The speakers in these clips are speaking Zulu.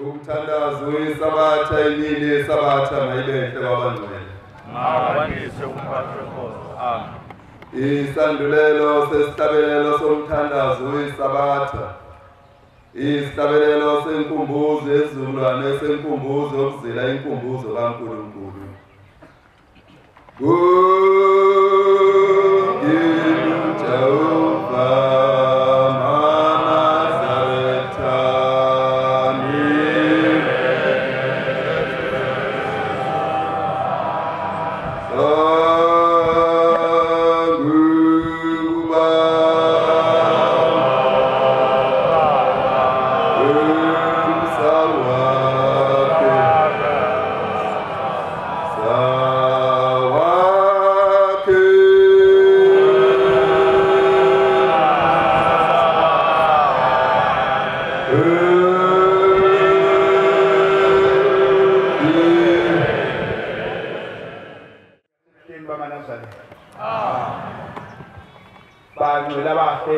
Umthandazo weSabatha imini yeSabatha mayibenhle kwabangcwele. Mawandiswe umphathi wenkosi. Amen. Isandulelo sesihlabelelo somthandazo weSabatha. Isihlabelelo senkumbuzo yesizukulwane senkumbuzo yokuzila inkumbuzo kaNkulunkulu. Jehova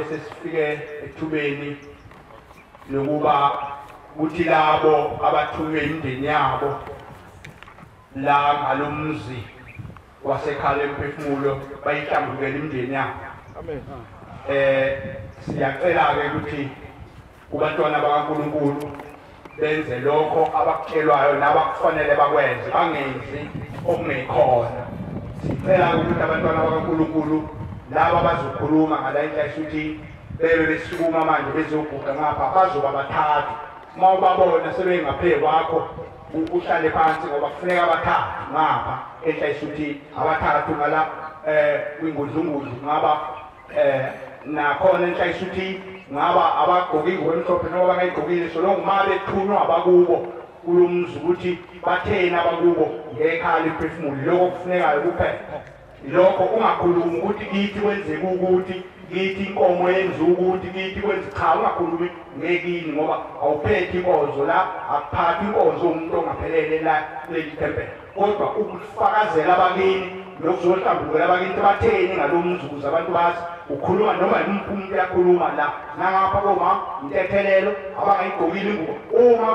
Sesifike ethubeni lokuba kuthi labo abathunywe imindeni yabo la ngalomzi wasekhala emphefumulo bayihlambulukele imindeni yabo. Amen. Siyacela ke ukuthi kubantwana bakaNkulunkulu benze lokho abakutshelwayo nabakufanele bakwenze, bangenzi okungekhona. Sicela ukuthi abantwana bakaNkulunkulu laba bazokhuluma ngala inhla bebe besukuma manje bezoguqa ngapha, bazoba bathathu. Uma ubabona sebengaphezu kwakho uhlale phansi ngoba kufuneka abathathu ngapha enhla isuthi, abathathu ngala kwingudlungudlu ngaba nakhona enhla isuthi ngaba abagqoke ingubo emhlophe noma bangayigqokile, so long uma bethunywa abakubo kulomzi ukuthi batheni abakubo ngekhala iphefumulo, lokho kufunekayo kuphela. Lokho ungakhulumi ukuthi kithi kwenzeka ukuthi kithi inkomo yenza ukuthi kithi kwenza, cha, ungakhulumi ngekini ngoba awuphethi inkonzo la, akuphathi inkonzo umuntu ongaphelele la kuleli tempele, kodwa ukufakazela abakini nokuzohlambulukela abakini batheni ngalo mzuzu abantu bazi ukhuluma noma yimuphi umuntu uyakhuluma la nangapha koma intethelelo abangayigqokile ingubo, uma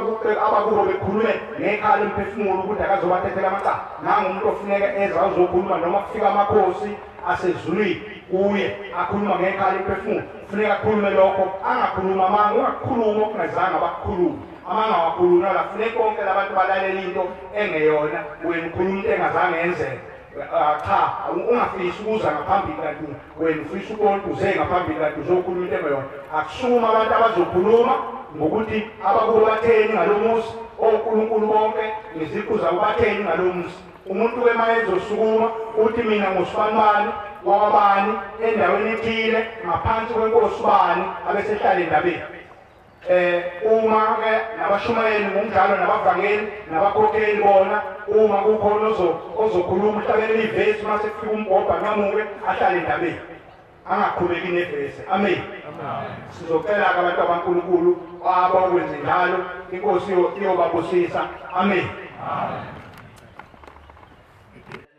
abakubo bekhulume ngekhala emphefumulo ukuthi akazobathethela amacala, nangumuntu ofuneka eza uzokhuluma noma kufika amakhosi asezulwini kuye akhuluma ngekhala emphefumulo, kufuneka akhulume lokho, angakhuluma amanga, ungakhuluma okungazange abakukhuluma amanga wakhuluma la, kufuneka konke labantu balalela into engeyona, wena ukhuluma into engazange yenzeke. Cha, ungafisi ukuza ngaphambili kanti wena ufisa ukonke uze ngaphambili kanti uzokhuluma into engeyona. Akusukuma abantu abazokhuluma ngokuthi abakubo batheni ngalo muzi, oNkulunkulu bonke ngeziqu zabo batheni ngalo muzi. Umuntu ke uma ezosukuma uthi mina ngusibanibani wakwabani endaweni ethile ngaphansi kwenkosi bani, abesehlala endabeni. Uma ke nabashumayeli ngokunjalo nabavangeli nabakhokheli bona, uma kukhona ozokhuluma uhlabelele ivesi, mase kufika umbhobha nqamuke ahlale endabeni, angakhuleki nevesi. Amen. Sizocela ke abantu abankulunkulu abakwenze njalo, inkosi iyobabusisa. Amen.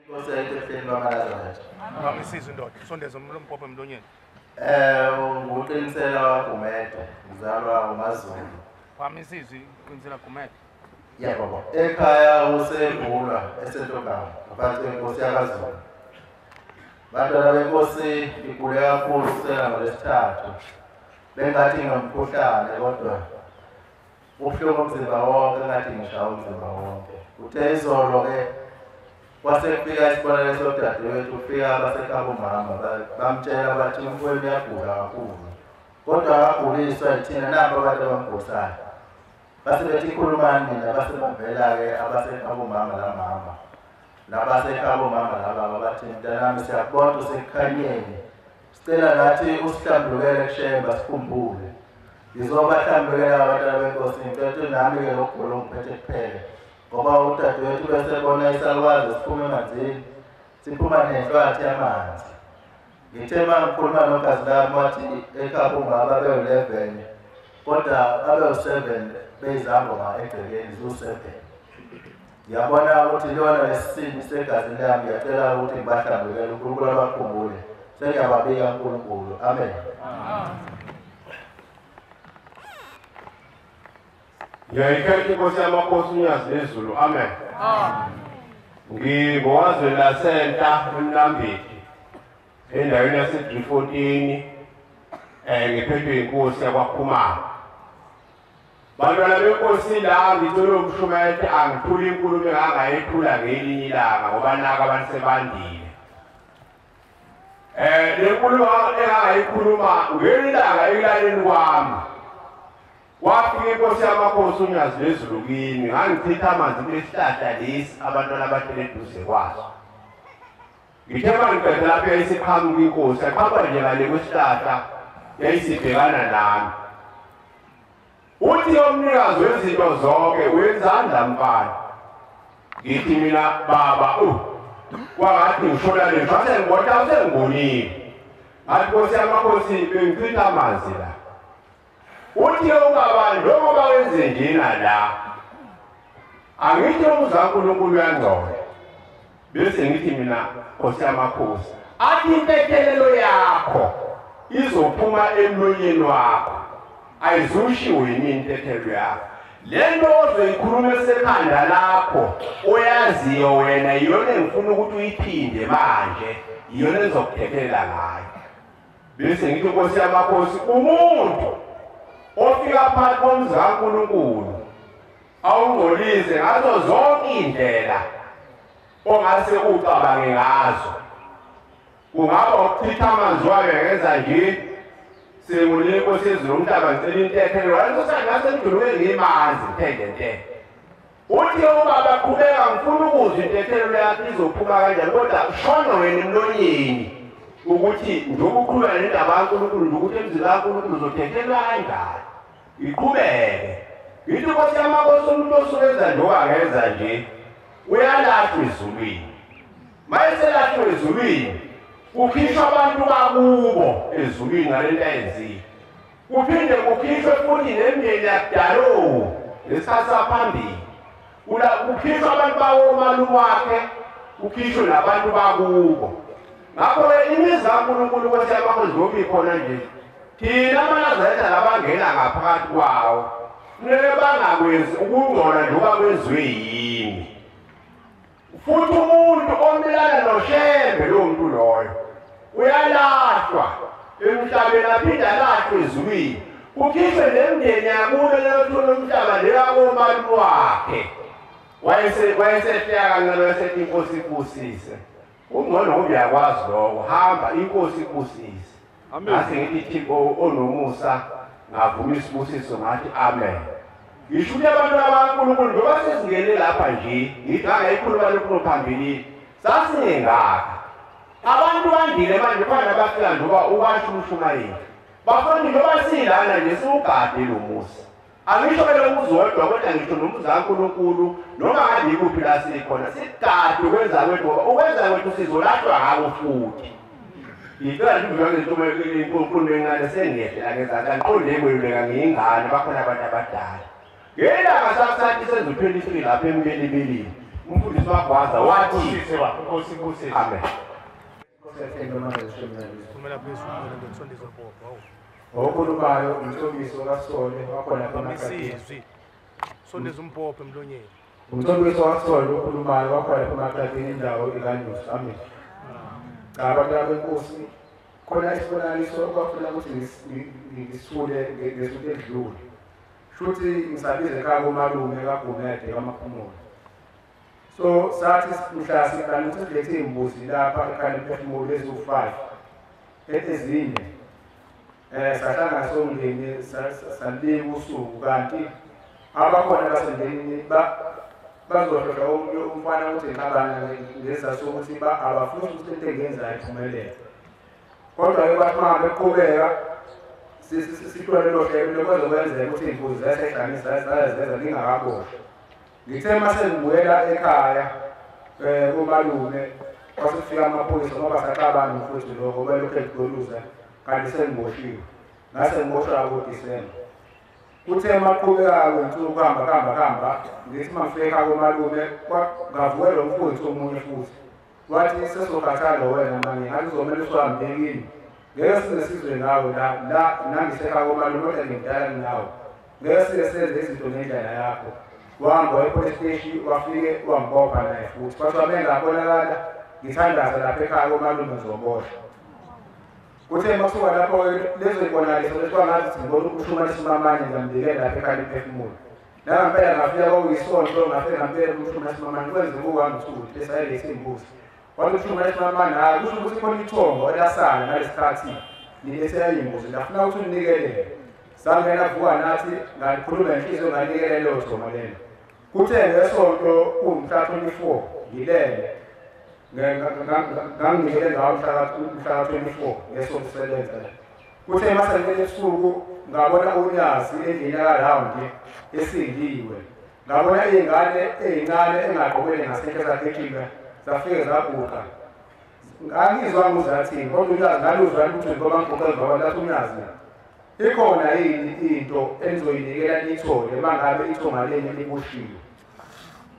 Inkosi ehleni bamalazayo. Bamisizwe indoda, sondeza umbhobho emlonyeni. Nguqinisela waGumede, ngizalwa uMaZulu. Wamisizwe uqinisela Gumede. Yebo baba. Ekhaya usembulwa eSentogama ngaphansi kwenkosi yakaZulu. Bantwana benkosi ngigule kakhulu kusela ngolwesithathu. Bengathi ngomkhuhlane kodwa ubuhlungu umzimba wonke, ngathi ngishaya umzimba wonke. Uthe izolo ke kwase kufika isibonelo sodadewethu, kufika abasekhabo mama bamtshela bathi umfowenu uyagula kakhulu, kodwa akaguliswa yithina nabo abantu abamgulisayo. Base bethi khulumani nina, base bavela-ke abasekhabo mama lamama nabasekhabo mama lababa bathi mntanami siyakubona usekukhanyeni, sicela nathi usihlambulukele kuShemba sikhumbule. Ngizobahlambulukela abantwana benkosi, ngicela nami-ke lokugula ongiphethe kuphele, ngoba udadewethu besebona isalukazi siphuma emanzini, siphuma nenhlwathi yamanzi. Ngithe uma ngikhuluma nogazi lami wathi ekhabo umama bewu-11 kodwa abewu-7 beyizangoma egcekeni ziwu-7. Ngiyabona ukuthi lona lesisini segazini lami, ngiyacela ukuthi ngibahlambulukele, uNkulunkulu abakhumbule. Sengiyababika uNkulunkulu. Amen. Ngiyayikhetha inkosi yamakhosi uNyazi lezulu. Amen. Ngingowazwe lasenta eMnambithi endaweni yase-314 ngiphethwe inkosi yakwaKhumalo. Bantwana benkosi la ngithola umshumayeli angithula inkulumo engangayethula ngelinye ilanga ngoba naka abantu sebandile. Le nkulumo engangayikhuluma ngelinye ilanga ekulaleni kwami. Wafika inkosi yamakhosi uNyazi lezulu kimi, ngangichitha amanzi kulesihlahla lesi abantwana abahlele eduze kwaso. Ngithe mangiqeda lapho yayisiqhamuka inkosi, yaqhamba nje ngale kwesihlahla yayisibhekana nami. Uthi umnikazi wezinto zonke wenzani la mfana? Ngithi mina baba kwangathi ngishona le ngase ngibona sengibonile. Ngathi inkosi yamakhosi bengichitha amanzi la. Uthi ubaba njengoba wenze njena la angithi umuzi kaNkulunkulu uyangcola. Bese ngithi mina Nkosi yamakhosi athi intethelelo yakho izophuma emlonyeni wakho, ayizushiwo yini intethelelo yakho. Le nto ozoyikhuluma esekhanda lakho oyaziyo wena iyona engifuna ukuthi uyiphinde manje, iyona engizokuthethelela ngayo. Bese ngithi Nkosi yamakhosi umuntu ofika phakathi komzi kaNkulunkulu awungcolise ngazo zonke indlela ongase ucabange ngazo. Kungaba ukuchitha amanzi wayo ngenza nje sengunile inkosi yezulu umhlaba ngicela intethelelo ngase ngiduluke ngimanzi ngithenge. Uthi ubaba qhubeka ngifuna ukuzwa intethelelo yakho izophuma kanjani, kodwa shono wena emlonyeni ukuthi njengoba uqhubeka nendaba kaNkulunkulu nje ukuthi emzini kaNkulunkulu uzothethelwa kanjani. Iqhubeke. Ngithi inkosi yamakhosi umuntu osuke enza njengoba angenza nje uyalahlwa ezulwini. Mayeselahlwe ezulwini kukhishwa abantu bakubo ezulwini ngalento ayenzile. Kuphinde kukhishwe futhi nemindeni yakudala lesikhathi saphambili. Kukhishwa abantu bawomalume wakhe, kukhishwe nabantu bakubo. Ngakho-ke imizi kaNkulunkulu Nkosi yamakhosi njengoba ikhona nje, thina amaNazaretha labangena ngaphakathi kwawo kufanele bangakwenzi ukungcola njengoba kwenziwe yimi. Futhi umuntu omelana noShembe lowo muntu loyo uyalahlwa emhlabeni aphinde alahlwe ezulwini. Kukhishwe nemindeni yakulo leyothola umhlaba leyakomalume wakhe. Wayesehleka kancane wayesethi inkosi ibusise. Ungcono ngoba uyakwazi lokho, hamba inkosi ibusise. Ngase ngithi Thixo onomusa ngavuma isibusiso ngathi amen. Ngisho ukuthi abantu abaNkulunkulu njengoba sesingene lapha nje, ngithi angayikhuluma lokhu phambilini, sasingengaka. Abantu bandile manje khona abafika njengoba ukwasho umshumayeli. Bafundi njengoba silana nje siwugade lo muzi. Angisho ke lo muzi wodwa kodwa ngisho nomuzi kaNkulunkulu noma ngabe ikuphi la sikhona sigade ukwenza kwethu ngoba ukwenza kwethu sizolahlwa ngako futhi. Ngicela nje ukuve inkulumo encane sengiyehlela ngezandla ngiqonde kweluleka ngiyingane bakhona abantu abadala. Ngelanga sakusathi senza u-23 lapha emibelibelini umfundisi wagwaza wathi Inkosi ibusise. Amen. Okhulumayo umthombiso kaSole wakhona emaQadini. Sondeza umbhobho emlonyeni. Umthombiso kaSole okhulumayo wakhona emaQadini indawo ikaNyusi. Amen. Cha abantwana benkosi khona isibonakaliso okwafuna ukuthi ngisule ngesonto edlule. Shuthi ngisabize ekhaya komalume kaGumede kaMaphumulo. So sathi mhla siqala ukuthi silethe iy'mbuzi lapha ekhaya lemphefumulo eziwu-5 ezinye. Sahlangana somndeni salibika usuku kanti abakhona basemndenini bazohlohla umfana ukuthi ngixabana ngesizathu sokuthi abafuni ukuthi into engiyenzayo iphumelele. Kodwa-ke bathi uma beqhubeka sithole lolo hlelo lokwazokwenzeka ukuthi iy'mbuzi zayisehlanganisa zayazeza ngingakaboshwa. Ngithe uma sengibuyela ekhaya komalume kwase kufika amaphoyisa ngoba saxabana nomfowethu lo ngoba elokhu egqoluza kanti sengiboshiwe. Ngase ngiboshwa ngoDisemba. Kuthe maqhubeka kwey'nsuku kuhamba ngithi uma ngifika ekhaya komalume ngavukelwa umfowethu omunye futhi. Wathi sesokhathala wena manje ngathi uzomele usuhambe kimi. Ngeke size sizwe ngawe la nangisekhaya komalume kodwa ngimdala kunawe. Ngeke sike senze izinto ngendlela yakho. Wahamba e-police station wafike wangibopha naye futhi. Kwathiwa bengabonakala ngithandaza lapha ekhaya komalume ngizoboshwa. Kuthe masuka lapho lezo zibonakaliso lethiwa ngathi ngibona ushuma lesimamane ngambikela lapha ekhaya imphefumulo. Nangempela ngafika kwakuyisonto ngafika ngampela ushuma lesimamane kwenze ku-1 2 lesayilethe imbuzi. Wathi ushuma lesimamane hayi kusho ukuthi khona ithongo elasala ngalesikhathi nilethela imbuzi lafuna ukuthi unikelele. Sangena vuka nathi ngakhuluma inhliziyo nganikelela leyo thongo lelo. Kuthe ngesonto kumhla 24 ngilele nganginikele ngawo mhla 24 ngesonto sebenza la. Kuthe mase ngilele ebusuku ngabona unyazi endlini yakaraundi esindiwe. Ngabona iy'ngane ey'ncane engagqokele ngasenhle zagijima zafike zaguqa. Angizwanga uzathini kodwa unyazi ngaluzwa ukuthi ngoba ngiguqe emva lathi unyazi. Ikhona yini into enizoyinikela niyithole mangabe ithonga leni liboshiwe?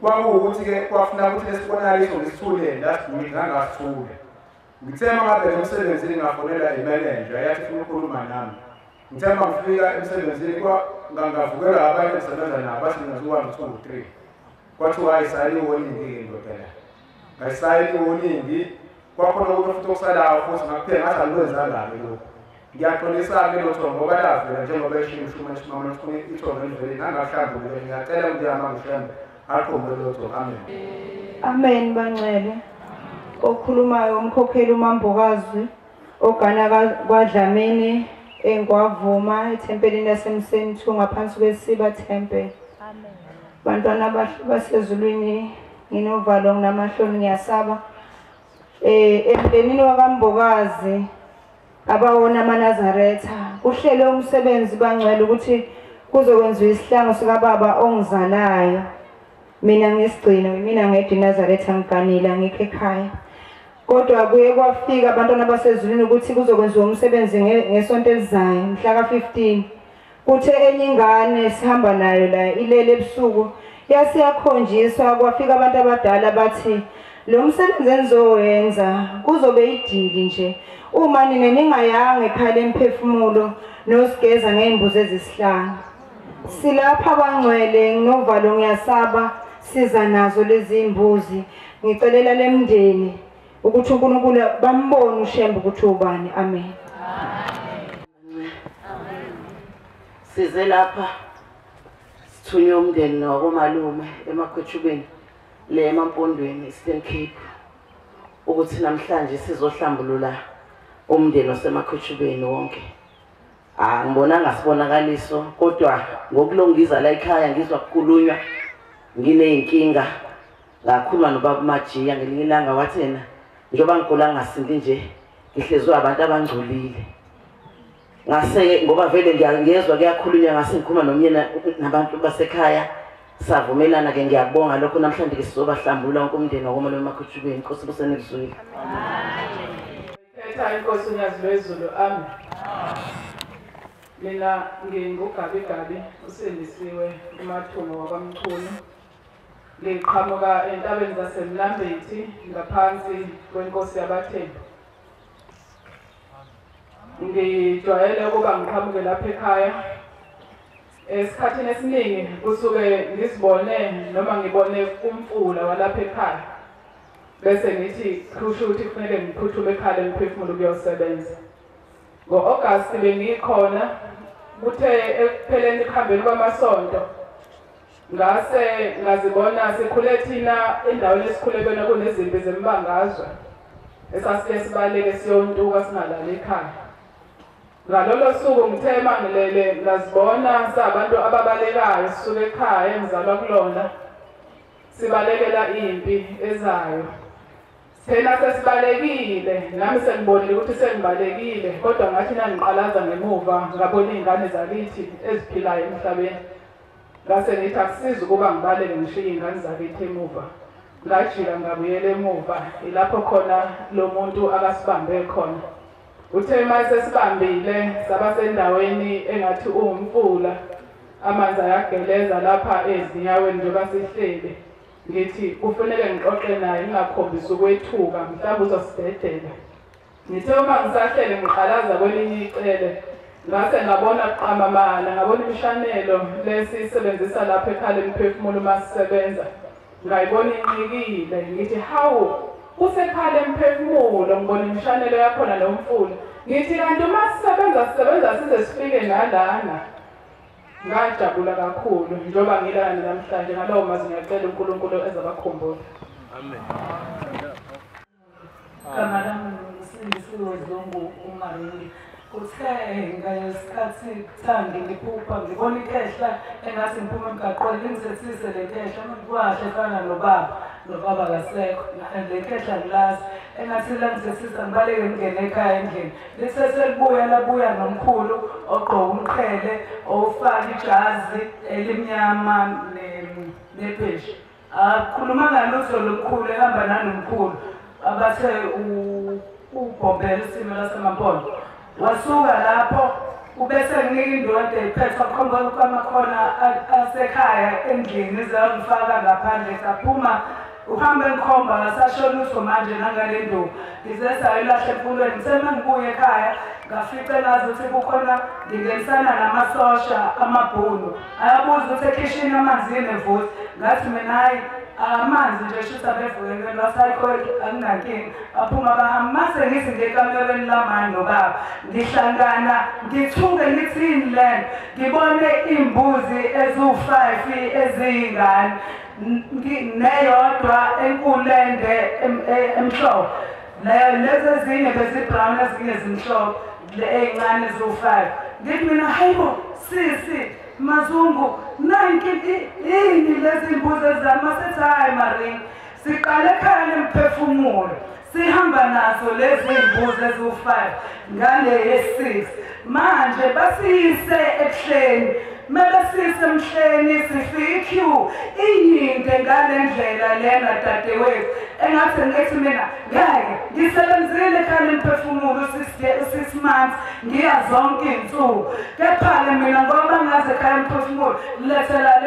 Kwakuwukuthi-ke kwafuna ukuthi lesibonakaliso ngisithule last week ngangasithule. Ngithe uma ngabe emsebenzini ngafonela imenenja yathi ifuna ukukhuluma nami. Ngithe uma ngifika emsebenzini ngavukelwa abantu engisebenza nabo bathi mina 1 2 3. Kwathiwa hayi sayini i-warning-ke ndoda la. Ngayisayina i-warning kwakhona okunye futhi okusalayo futhi ngakuphela ngathi angikwenzanga-ke lokhu. Ngiyaxolisa-ke lo thongo ngoba lavela njengoba eshilo ushuma lesimamane ukuthi ithongo elivele ngangahlambuluke. Ngiyacela ukuthi ngishembe aqhubeke lo thongo. Amen. Amen bangcwele. Okhulumayo umkhokheli uMambokazi ogana kwaDlamini eNgwavuma ethempelini laseMseni 2 ngaphansi kwesiba temple. Amen. Bantwana basezulwini nginovalo nginamahloni ngiyasaba. Emndenini wakaMbokazi abawona amaNazaretha kuhlele umsebenzi bangcwele ukuthi kuzokwenziwa isihlangu sikababa ongizalayo. Mina ngisigcino mina ngedwa iNazaretha ngiganile ngikho ekhaya. Kodwa kuye kwafika abantwana basezulwini ukuthi kuzokwenziwa umsebenzi ngesonto elizayo mhla ka-15. Kuthe enye ingane sihamba nayo la ilele ebusuku yasiyakhonjiswa kwafika abantu abadala bathi lo msebenzi enizowenza kuzobe idili nje uma nina ningayanga ekhaya lemphefumulo nosigeza ngey'mbuzi ezisihlanu. Silapha abangcwele nginovalo ngiyasaba siza nazo lezi mbuzi. Ngicelela lemndeni ukuthi uNkulunkulu bambone uShembe ukuthi ubani. Amen. Size lapha sithunywe umndeni wakomalume emakhwetshubeni le emampondweni Eastern Cape ukuthi namhlanje sizohlambulula umndeni wasemakhwetshubeni wonke. Angibonanga sibonakaliso kodwa ngokulongiza la ekhaya ngizwa kukhulunywa ngineyinkinga. Ngakhuluma nobaba Majiya ngelinye ilanga wathi yena njengoba ngigula ngasindi nje ngihlezwe abantu abangcolile. Ngase ngoba vele ngiyezwa kuyakhulunywa ngase ngikhuluma nomyena nabantu basekhaya savumelana ke ngiyabonga lokho namhlanje ke sizobahlambulula wonke umndeni wakomalume emakhutshubeni. Inkosi busenizwile. Khetha inkosi uNyazi lwezulu. Amen. Mina nginguGabi Gabi usindisiwe uMathungo wakwaMchunu. Ngiqhamuka entabeni zaseMlambethi ngaphansi kwenkosi yabaThembu. Ngijwayele ukuba ngiqhamuke lapha ekhaya. Esikhathini esiningi kusuke ngisibone noma ngibone umfula walapha ekhaya bese ngithi kusho ukuthi kufanele ngiphuthume ekhaya ngiphefumule kuyosebenza. Ngo-August bengikhona kuthe ekupheleni ekuhambeni kwamasonto ngase ngazibona sikhule thina endaweni esikhule kuyona kunezimpi zembangazwe esasike sibaleke siyontuka singalali ekhaya. Ngalolo suku ngithe mangilele ngazibona sabantu ababalekayo sisuka ekhaya engizalwa kulona sibalekela impi ezayo. Thina sesibalekile nami sengibonile ukuthi sengibalekile kodwa ngathi nangiqalaza ngemuva ngabona iy'ngane zakithi eziphilayo emhlabeni. Ngase ngithi akusizi ukuba ngibaleke ngishiye iy'ngane zakithi emuva. Ngajika ngabuyela emuva ilapho khona lo muntu akasibambe khona. Uthe uma sesibambile saba sendaweni engathi uwumfula amanzi ayageleza lapha ezinyaweni njengoba sihleli. Ngithi kufanele ngixoxe naye ngingakhombisi ukwethuka mhlawumbe uzosidedela. Ngithe uma ngisahlele ngiqalaza kwelinye icele Ngase ngabona kuqamamana, ngabona imishanelo lesiyisebenzisa lapha ekhaya lemphefumulo uma sisebenza. Ngayibona inqikile, ngithi hawu, kusekhaya lemphefumulo, ngibona imishanelo yakhona nomfula. Ngithi kanti uma sisebenza sisebenza size sifike nalana. Ngajabula kakhulu njengoba ngilana namhlanje ngalowo mazwi ngiyacela uNkulunkulu ezabakhumbula. Amen. Igama lami nguSindisiwe Zungu uMaringi. Kuthe ngesikhathi kuthandi ngiphupha ngibona ikhehla engathi ngiphuma emgaqweni lingithethise le khehla kwahle efana nobaba, nobaba kasekho le khehla ngilazi engathi langithethisa ngibaleke ngingene ekhaya endlini. Lithe selibuya labuya nomkhulu ogqoke umqhele ofaka ijazi elimnyama nepheshi. Akhuluma ngalutho lomkhulu ehamba nanomkhulu abathe ubhombela isimo laseMampondo. Wasuka lapho ubese nginika indoda iphethe wakhomba kwamakhona asekhaya endlini izamfaka ngaphandle saphuma uhambe ngikhomba ngasasho lutho manje nangale nduku ngize sayilahla emfulweni. Ngithe uma ngibuya ekhaya ngafice ngazi ukuthi kukhona ngingenisana namasosha amabhunu ayabuza ukuthi ekhishini amanzi yini evuthi. Ngathi mina hhayi amanzi nje shuthi abevukekweni wasayikho anginankinga. Baphuma bahamba mase ngithi ngekamerweni lamani nobaba ngihlangana ngithuke ngithi yini lena ngibone iy'mbuzi eziwu-5 eziyingane neyodwa enkulu ende emhlophe lezi ezinye bezi-brown ezinye zimhlophe ey'ncane eziwu-5. Ngithi mina hayibo sisi Mazungu yini lezi mbuzi ezami? Masethi hhayi Maringi, siqale ekhaya lemphefumulo sihamba nazo lezi mbuzi eziwu-5 ngale ye-6 manje basiyise ebuhleni. Mebesise emhleni sifike iq iyinde ngale ndlela lena dadewethu engathi ngithi mina ngeke ngisebenzile ekhaya lemphefumulo 6 months ngiya zonke iy'nsuku kepha-ke mina ngoba ngaze ekhaya lemphefumulo lethela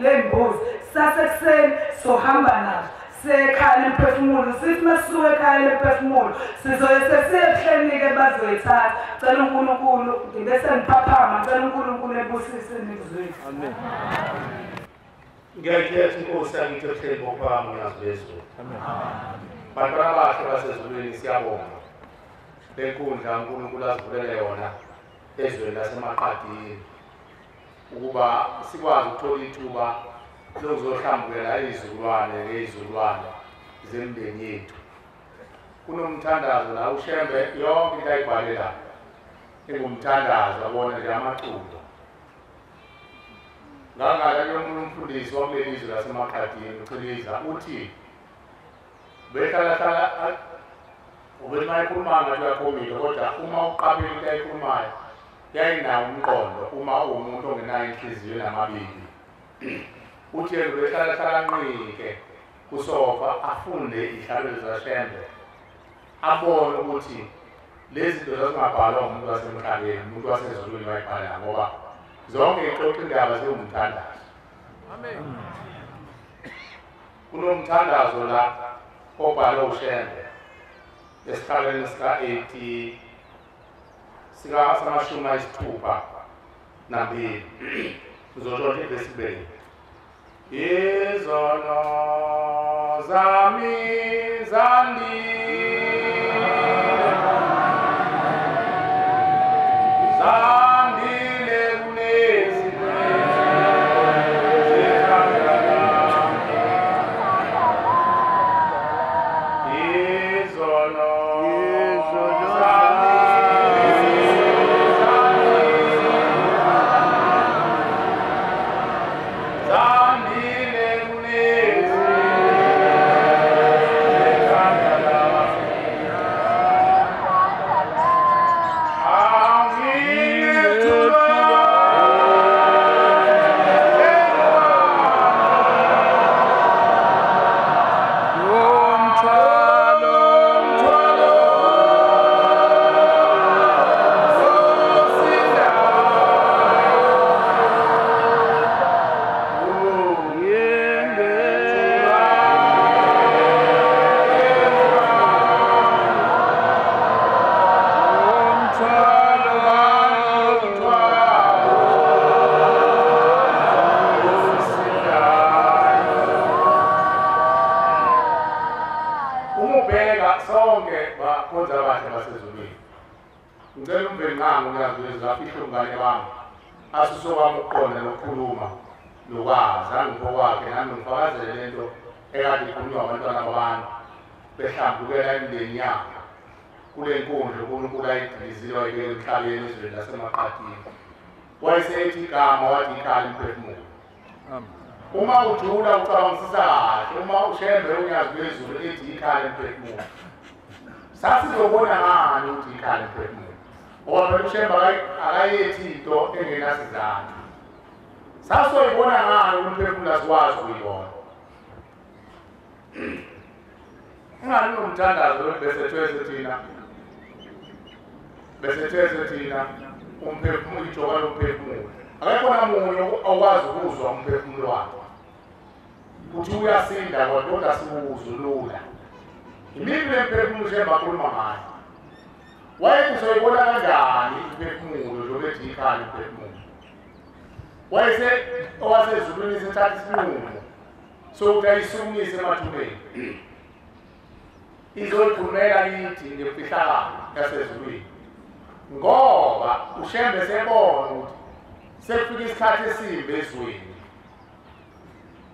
le mbuzi sasekuseni sohamba nazo sekhaya lemphefumulo. Sithi masisuke ekhaya lemphefumulo sizoye sesiye ebuhleni-ke bazoyithatha. Cela uNkulunkulu ngibe sengiphaphama, cela uNkulunkulu ebusise nikuzwile. Amen. Ngiyayikhetha inkosi yakithi ebuhleni bokuphakama unyazi lwezulu. Bantwana bahle basezulwini siyabonga le nkundla uNkulunkulu azivulele yona ezweni laseMaqadini ukuba sikwazi ukuthola ithuba lokuzohlambukela izizukulwane ngezizukulwane zemindeni yethu. Kunomthandazo la uShembe yonke into ayibhale la ingumthandazo abona nje amaculo. Ngangala yomunye umfundisi wakuleli izwe laseMaqadini uChiliza uthi behlala ubethi uma ekhuluma ngathi uyakhomile kodwa uma uqaphela into ayikhulumayo yayinawo umqondo uma uwumuntu ongenayo inhliziyo namabili. Uthi yena ubehlala nqike kusofa afunde izihlabelo zaShembe abone ukuthi lezi zinto zazingabhalwa umuntu wasemhlabeni, umuntu wasezulwini wayibhala ngoba zonke ixoxa indaba ziwumthandazo. Amen. Kunomthandazo la obhalwe uShembe esihlalweni sika-80 sika-62 ngizothola ivesi kubili. Izono zami zandile, zandile kunezi izono zami zandile. Bakhonza abahle basezulwini. Ngicela uMvelinqangi uNyazi afihle umngane wami. Asuso kwami ukuqonda nokukhuluma nokwazi angipho kwakhe nami ngifakazele lento ekade ikhulunywa abantwana babantu behlambukela imindeni yabo kule nkundla uNkulunkulu ayidilizile wayibeka emhlabeni ezweni lasemaqadini. Wayesethi igama wathi ikhala imphefumulo. Uma ujula ucabangisisa kahle, uma uShembe uNyazi lwezulu ethi ikhala imphefumulo, sasizobona ngani ukuthi ikhala imphefumulo? Ngoba phela uShembe akayethi into engenasizathu. Sasoyibona ngani umphefumulo asikwazi ukuyibona? Ingani umthandazo bese thwese thina umphefumulo ijoka lomphefumulo. Akekho namunye okwazi ukuzwa umphefumulo wakhe. Uthi uyasinda kodwa siwuzwe lula. Imiphi le mphefumulo Shembe akhuluma ngayo? Wayethi soyibona kanjani imphefumulo njengoba ethi ikhala imphefumulo? Wayese owasezulwini sethatha isinqumo sokuthi ayisukumise emathuneni. Izoyikhulumela kithi ngemfihlakalo yasezulwini. Ngoba uShembe sebona ukuthi sekufika isikhathi esimbi ezweni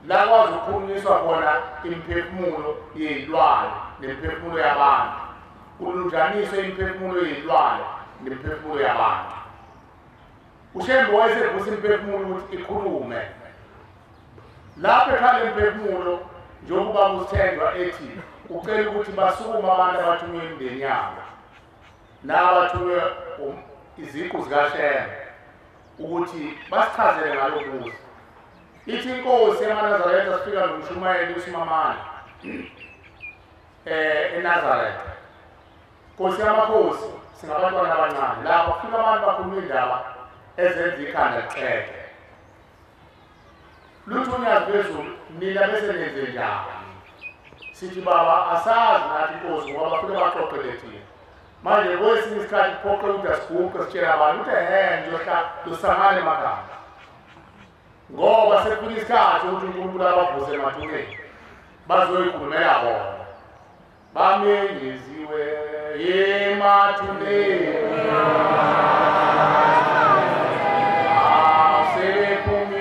la kwazi ukukhulunyiswa khona imiphefumulo yey'lwane nemiphefumulo yabantu, kulunjaniswe imiphefumulo yey'lwane nemiphefumulo yabantu. uShembe wayesevusa imiphefumulo ukuthi ikhulume. Lapho ekhala imiphefumulo, njengoba uSithenjwa ethi ucela ukuthi basukume abantu abathunywe imindeni yabo nabathunywe iziqu zikaShembe ukuthi basichazele ngalokuza. Ithi inkosi yamaNazaretha sifika nomshumayeli uSimamane eNazaretha. Nkosi yamakhosi, singabantwana abancane lapho kufika abantu bakhuluma indaba ezenza ikhanda lixege. Lutho uNyazi lwezulu nina bese nenze njani? Sithi baba asazi nathi inkosi ngoba bafike baxoxele thina. Manje kwesinye isikhathi kuphoqe ukuthi asiguqe sitshele abantu ukuthi ehhe ngiyohla losangane emakhanda. Ngoba sekufika isikhathi ukuthi uNkulunkulu abavuse emathuneni bazoyikhulumela bona. Bamenyeziwe emathuneni. Asebephumile.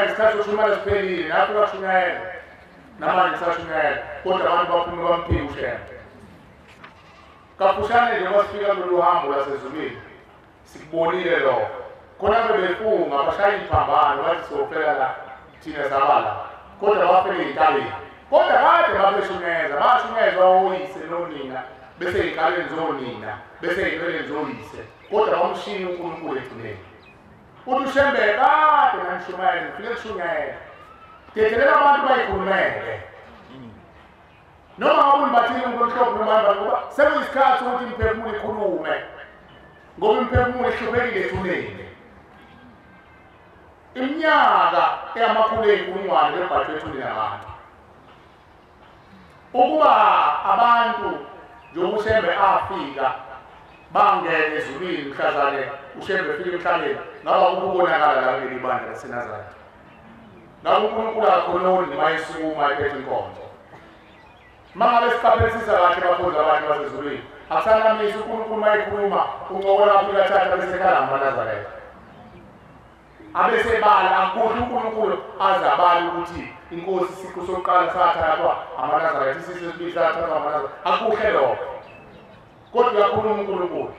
Isikhathi sokushumayela siphelile, nafika kushumayela namanje sisashumayela, kodwa abantu baphume bamphika uShembe. Kafushane nje masifika kulolu hambo lwasezulwini sikubonile lokho. Khona bebefunga bashaya iphambano bathi siyofela la thina sabala, kodwa bafele ey'ntabeni. Kodwa kade babeshumayeza, bashumayezwa oyise nonina, bese ey'nkalweni zonina, bese ey'nweleni zoyise, kodwa bamshiya uNkulunkulu ekugcineni. Uthi uShembe kade nanishumayela, ngifike kushunyayela. Dedelela abantu bayikhulumele. Noma ngabe unibathile uNkulunkulu noma bani, ngoba sekuyisikhathi ukuthi imiphefumulo ikhulume. Ngoba imiphefumulo ihluphekile ethuneni. Iminyaka eyamakhulu ey'nkulungwane bebhajwe ethuneni abantu. Ukuba abantu njengoba uShembe afika bangene ezulwini mhlazane uShembe efika emhlabeni, ngaba ukubonakala la kuleli bandla laseNazaretha. Ngakho uNkulunkulu akakhononi noma esukuma ephethe inkonzo. Uma ngabe siqaphelisisa kahle bakhonzi abahle basezulwini, akusanamisi uNkulunkulu uma ekhuluma uncokola afika athatha bese ekhala ngamaNazaretha. Abesebala akuhle uNkulunkulu aze abale ukuthi inkosi isiqu sokuqala sathathwa amaNazaretha, isiqu sesibili sathathwa amaNazaretha. Akuhle lokho. Kodwa uyakhuluma uNkulunkulu.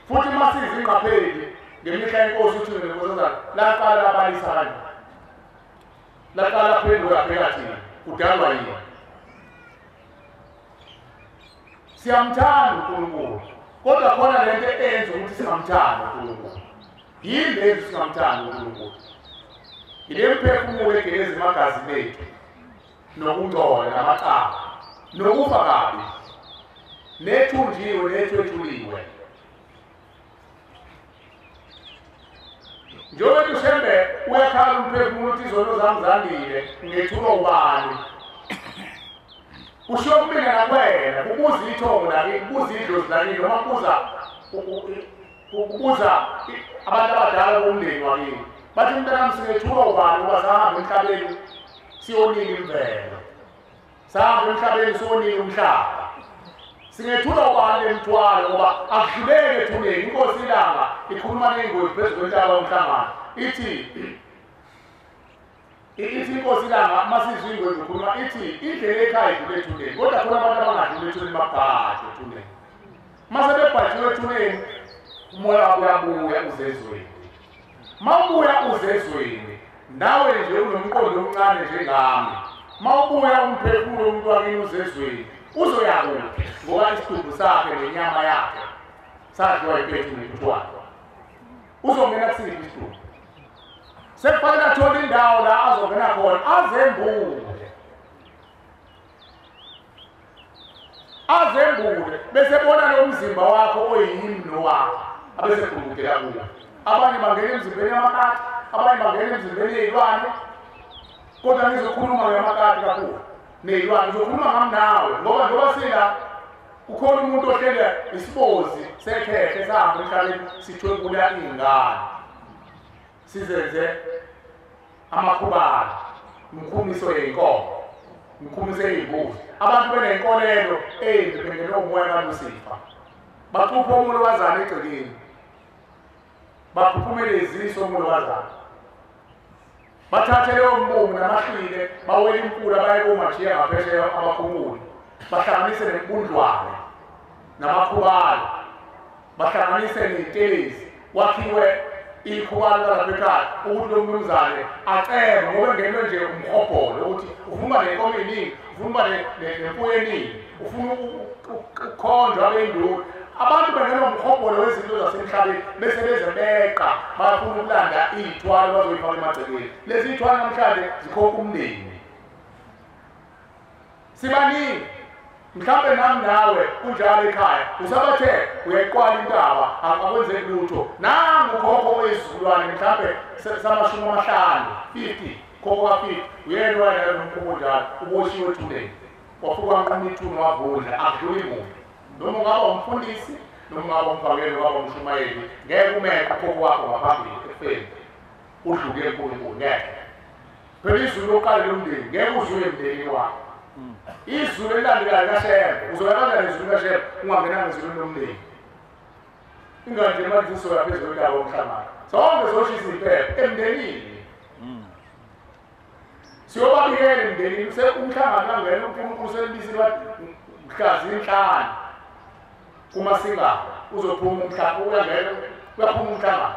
Futhi uma sizingqapheli ngemihla yenkosi uthi nenkosazana laqala abalisa kanje. Laqala phendula bheka thina, kudalwa yini? Siyamthanda uNkulunkulu, kodwa khona lento eyenza ukuthi singamthandi uNkulunkulu. Yini le yenza singamthandi uNkulunkulu? Ile mphefumulo egeleza emagazini ethu nokungcola namacala nokufa kabi nethunjiwe nethwethuliwe. Njengoba uShembe uyakhala umphefumulo uthi izono zami zandile, ngethulwa ubani? Kusho kumina nakwena, kubuza ithongo lakini, kubuza idlozi lakini, noma kubuza abantu abadala bomndeni wakini. Bathi mntanami singethulwa ubani ngoba sahamba emhlabeni siyonile imvelo. Sahamba emhlabeni siyonile umhlaba. Singethulwa ubani lemthwalo ngoba akudluleki ethuneni. Inkosi iLanga ikhuluma ney'ngozi phezu kwentaba yomhlangano. Ithi inkosi iLanga masizwe ingozi ikhuluma ithi indlela ekhaya idlule ethuneni, kodwa khona abantu abangadluli ethuneni babhajwe ethuneni. Mase bebhajiwe ethuneni umoya wabo uyabuya uze ezweni. Mawubuya uze ezweni nawe nje unomqondo omncane njengami. Mawubuya umphefumulo womuntu wakini uze ezweni uzoya kuphi? Ngoba isidumbu sakhe nenyama yakhe sadliwa impethu nentuthuwane. Uzongena kusiphi isidumbu? Sekufanele athole indawo la azongena khona azembule. Azembule bese bona lo mzimba wakho oyimi nowakho abese gqugqudela kuwo. Abanye bangena emzimbeni yamakati, abanye bangena emzimbeni yey'lwane. Kodwa ngizokhuluma ngamakati kakhulu ney'lwane, ngizokhuluma ngami nawe ngoba njengoba sila kukhona umuntu ohlele isibozi sekhehle sahamba emhlabeni sithwebula iy'ngane sizenze amakhubalo, imikhumiso yey'nkomo, imikhumiso yey'mbuzi. Abantu benenkolelo embi bengenwe umoya kaLusifa, bacupha umolokazana egcekeni, baphuphumele iziso umolokazana, bathathe leyo mbungu namahlile bawele imfula baye komajiya ngaphesheya abakhumuli, bahlanganise nembundlwane namakhubalo, bahlanganise ney'telezi, kwakhiwe ikhubalo lalapha ekhaya ukuthi lo mnumzane acebe ngoba engenwe nje umhobholo ukuthi ufuna uba nenkomo eningi, ufuna uba nemfuyo eningi, ufuna ukukhonjwa abenduna. Abantu bengenwa umhobholo wezinto zasemhlabeni bese beze beqa bafuna ukulanda iy'thwalo bazoyifaka emagcekeni. Lezi iy'thwalo namhlanje zikhokha umndeni. Sibaningi. Mhlawumbe nami nawe kunjalo ekhaya usabathe uyayiqwala intaba akwenzeki lutho. Nangu ukhokho oyisizukulwane mhlawumbe sama-50, 50, khokho ka-50 uyena wayena nomkhubo njalo uboshiwe ethuneni wafika wanquma ithuna wavundla akudluli muntu. Noma ungaba umfundisi noma ungaba umfakeli ungaba umshumayeli ngeke umeqe ukhokho wakho ngaphambili ekufeni udluke eNkulunkulu, ngeke. Phela izulu lokuqala lomndeni ngeke uzuye emndenini wakho. Izulu elilandelayo likaShembe uzoya kanjani izulu likaShembe ungangenanga ezulwini lomndeni? Ingane nje manje sizoya phezu kwentaba yomhlangano sonke soshisa impepho emndenini. Siyobabikela emndenini umhlangano kangena uNkulunkulu selibisile wathi mhla zinhlanu kumasingana uzophuma umhlangano, uyangena uyaphuma umhlangano.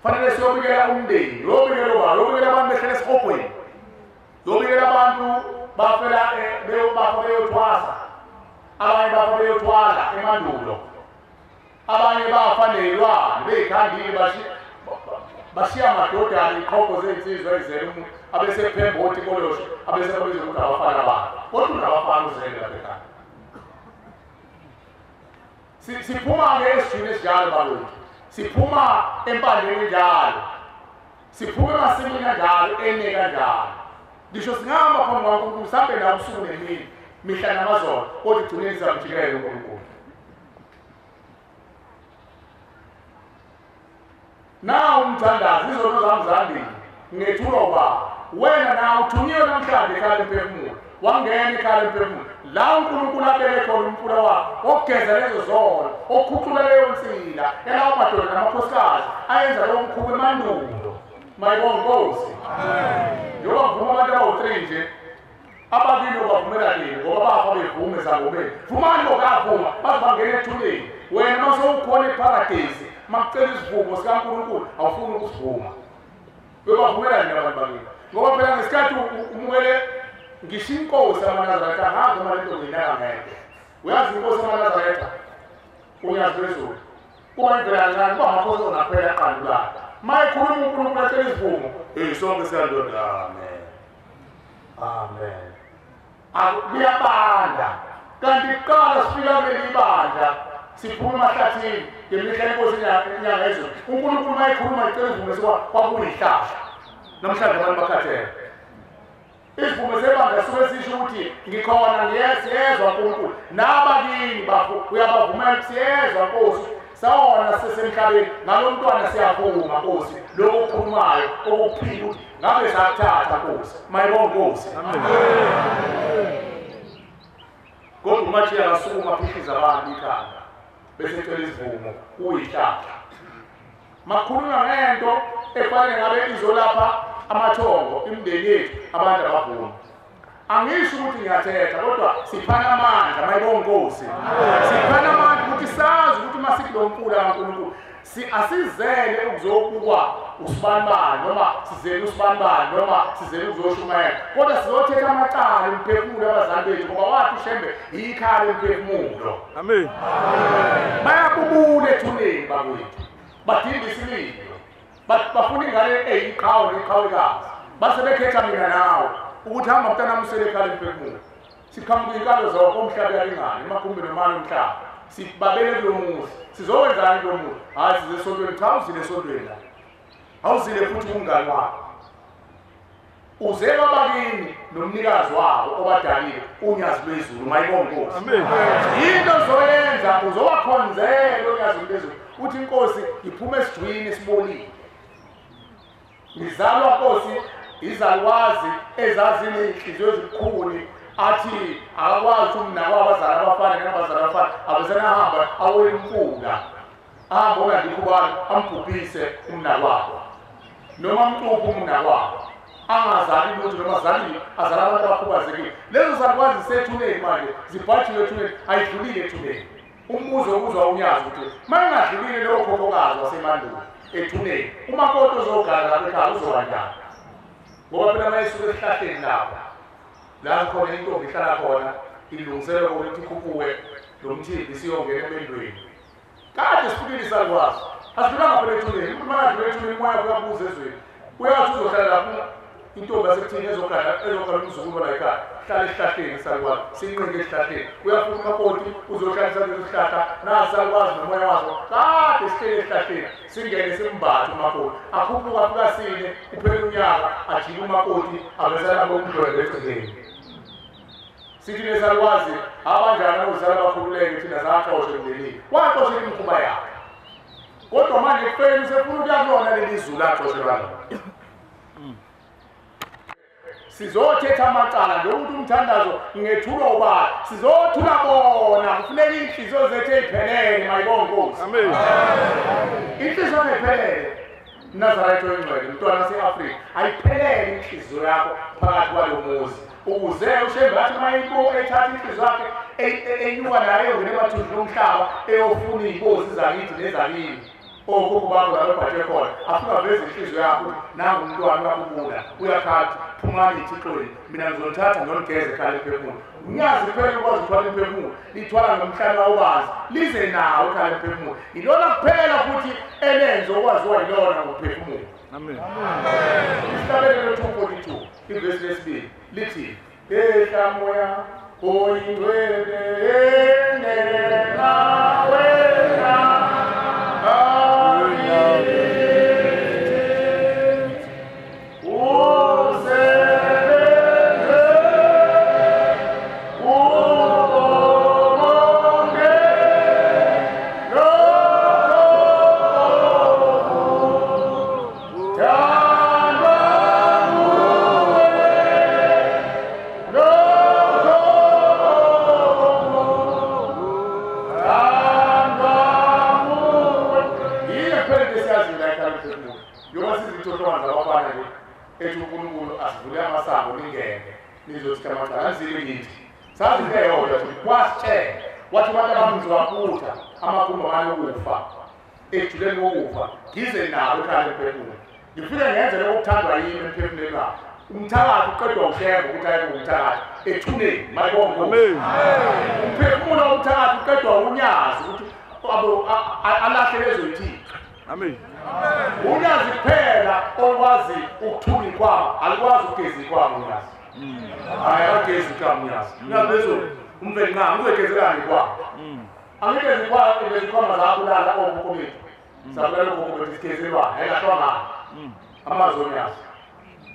Fanele siyobikela umndeni, uyobikela ubaba, uyobikela abantu behlele esihogweni, uyobikela abantu bafela bafa beyothwasa, abanye bafa beyothwala emandulo, abanye bafa ney'lwane bey'khandile bashiya amadodana iy'qhobho zey'nsizwa ezele umuntu abesephemba otikolosho abese babiza ukuthi abafana babo, kodwa unabafana uzele lapha ekhaya. Siphuma-ke esijwini esinjalo bakwethu, siphuma empandeni enjalo, siphuma emasimini kanjalo, ene kanjalo. Ngisho singahamba phambi kwaNkulunkulu sihambe nawo usuku nemini mihla namazolo, kodwa egcineni sizamjikela uNkulunkulu. Nawu umthandazo, izono zami zandile, ngethulwa ubaba. Wena nawe uthunyiwe namhlanje ekhaya lemphefumulo, wangena ekhaya lemphefumulo la uNkulunkulu abeke khona umfula wakho okugeza lezo zono, okukhucula leyo nsila yalawo madoda namakhosikazi ayenza lowo mkhuba emandulo. Mayibonge Nkosi. Njengoba kuvuma abantu abawu-3 nje, ababili ubavumela nini ngoba bafa bevume ezangomeni. Vumani bokavuma baze bangena ethuneni. Wena uma sewukhona eparadesi makucela isivumo sikaNkulunkulu awufuni ukusivuma. Uyobavumela nini abantu bakini? Ngoba phela ngesikhathi umukele ngisho inkosi yamaNazaretha angazi noma lento ngiyinaka ngeke. Uyazi inkosi yamaNazaretha unyazi lwezulu kuba imvela kancane kuba amakhosi onaphela aqandulayo. Ma ekhuluma uNkulunkulu acela isivumo, hey sonke siyandoda, amen. Amen. Kuyabanda. Kanti kuqala sifika kuleli bandla Siphuma emahlathini ngemihla yenkosi inyanga yezulu. uNkulunkulu uma ekhuluma icela isivumo esikwabo kwakuyihlahla. Namhlanje abantu bakhathele. Isivumo sebandla suke sisho ukuthi ngikhona ngiyezwa uNkulunkulu. Nabakini uyabavumela siyezwa Nkosi. Sawona sisemhlabeni ngalo mntwana siyavuma Nkosi. Lokho okukhulumayo okuphila ukuthi ngabe sakuthatha Nkosi. Mayibonge Nkosi. Amen. Kodwa uMathiya akasukuma aphihliza abantu ikhanda bese ecela isivumo kuyihlahla. Makhulunywa ngento efanele ngabe izolapha amathongo imindeni yethu abantu abavuma. Angisho ukuthi ngiyathetha kodwa siphana amandla mayibonge Nkosi. Siphana amandla ukuthi sazi ukuthi uma sikulo mfula kaNkulunkulu asizele ukuzobukwa usibanibani noma sizele usibanibani noma sizele ukuzoshumayela, kodwa sizothetha amacala emphefumulo abazali bethu ngoba wathi uShembe yikhala emphefumulo. Amen. Bayabubula ethuneni bakwethu, badinga isililo, bafuna ingane eyiqhawe neqhawekazi, base bekhetha mina nawe ukuthi hamba mntanami usele ekhala emphefumulo. Siqhamuka inkalo zonke omhlaba uyalingana emagumbini omane omhlaba, sibabele kulo muzi. Sizokwenzani kulo muzi? Hhayi, size esontweni. Cha, uzile esontweni la, awuzile futhi umngani wakho, uze kwabakini nomnikazi wabo obadalile uNyazi lwezulu. Mayibonge Nkosi. Into ozoyenza uzobakhonzela uNyazi lwezulu uthi Nkosi ngiphume esijwini esibolile, ngizalwa Nkosi izalwazi ezaziney'nhliziyo ezibukhuni, athi akakwazi umnakwabo abazali abafana nabazali abafana abesenahamba awele imfula ahambe onandikhubalo ambhubhise umnakwabo noma amcuphe umnakwabo angazali lutho noma azalile azala abantu abakhubazekile. Lezo zalukwazi zisethuneni manje, zibhajiwe ethuneni, ayidlulile ethuneni. Umbuzo obuzwa uNyazi ukuthi uma ingadlulile leyo khokhokazi wasemandulo ethuneni, umakoti ozogana lapha ekhaya uzoba njani? Ngoba phela uma esuke esihlahleni lapha la khona intombi ihlala khona ilungiselwe ukuthi ikhuphuke lo mthimbi siyongena emendweni. Kade sifikile isalukwazi, asidlulanga phela ethuneni. Umuntu uma adlula ethuneni umoya uyabuza ezweni, uyathi uzohlala lapho intombi yasekuthini ezogana umzukulu la ekhaya, hlala esihlahleni isalukwazi, sinqike esihlahleni. Uyafuna umakoti uzohlalisa leso sihlahla nasi isalukwazi nomoya wazo kade sihlele esihlahleni, singene simbathe umakoti akhuphuka afika sine kuphela unyaka ajike umakoti abesalamba umdlwembe egcekeni. Sithi nesalukwazi abanjani abozala bakhululeke thina saxoshwa emndenini, waxoshela imikhuba yakhe, kodwa manje ekufeni usefuna ukuya kulona leli zulu axoshelwa lona. Sizothetha amacala njengokuthi umthandazo ngethulwa ubani, sizothula bona. Kufuneka iy'nhliziyo zethu ey'phelele. Mayibonge Nkosi. Amen. Inhliziyo engephelele Nazaretha oyingcwele mntwana wase-Afrika ayiphelele inhliziyo yakho phakathi kwalo muzi, ukuze uShembe athi uma ethatha inhliziyo yakhe enyuka nayo eyongena emathunjini omhlaba eyofuna iy'nkosi zakithi nezakini okhokho bakho la bebhatshe khona, afike aveze inhliziyo yakho ukuthi nangu umntwana uyabubula uyakhala, phumani ithixweni, mina ngizolithatha ngiyonigeza ekhala emphefumulo. Unyazi kuphela ukwazi ukuthwala imphefumulo, lithwala ngomhlaba obanzi lize nawo ekhala emphefumulo. Ilona kuphela futhi elenze okwaziwa yilona ngokuphefumulo. Amen. Isihlabelelo 242 ivesi lesibili lithi ehla moya oyingcwele ngena wena ejuleni kokufa ngize nabo ekhaya lemphefumulo, ngifike ngenze lokho okuthandwa yimi emphefumulweni wabo. Umthakathi uqedwa uShembe ukuthi aye ngumthakathi ethuneni. Mayibonge. Umphefumulo womthakathi uqedwa uNyazi ukuthi alahle lezo yithixo. Amen. Unyazi kuphela okwazi ukuthunga ikwama, alikwazi ukugeza ikwama unyazi. Hayi, akagezi ikwama unyazi. Unyazi lezulu umveli nqangi uzogezelana ikwama. Angeke zikhwama zabulala okhokho bethu. Zabulala okhokho bethu sigezelwa, ayikahlwa ngani. Amazoni yazo.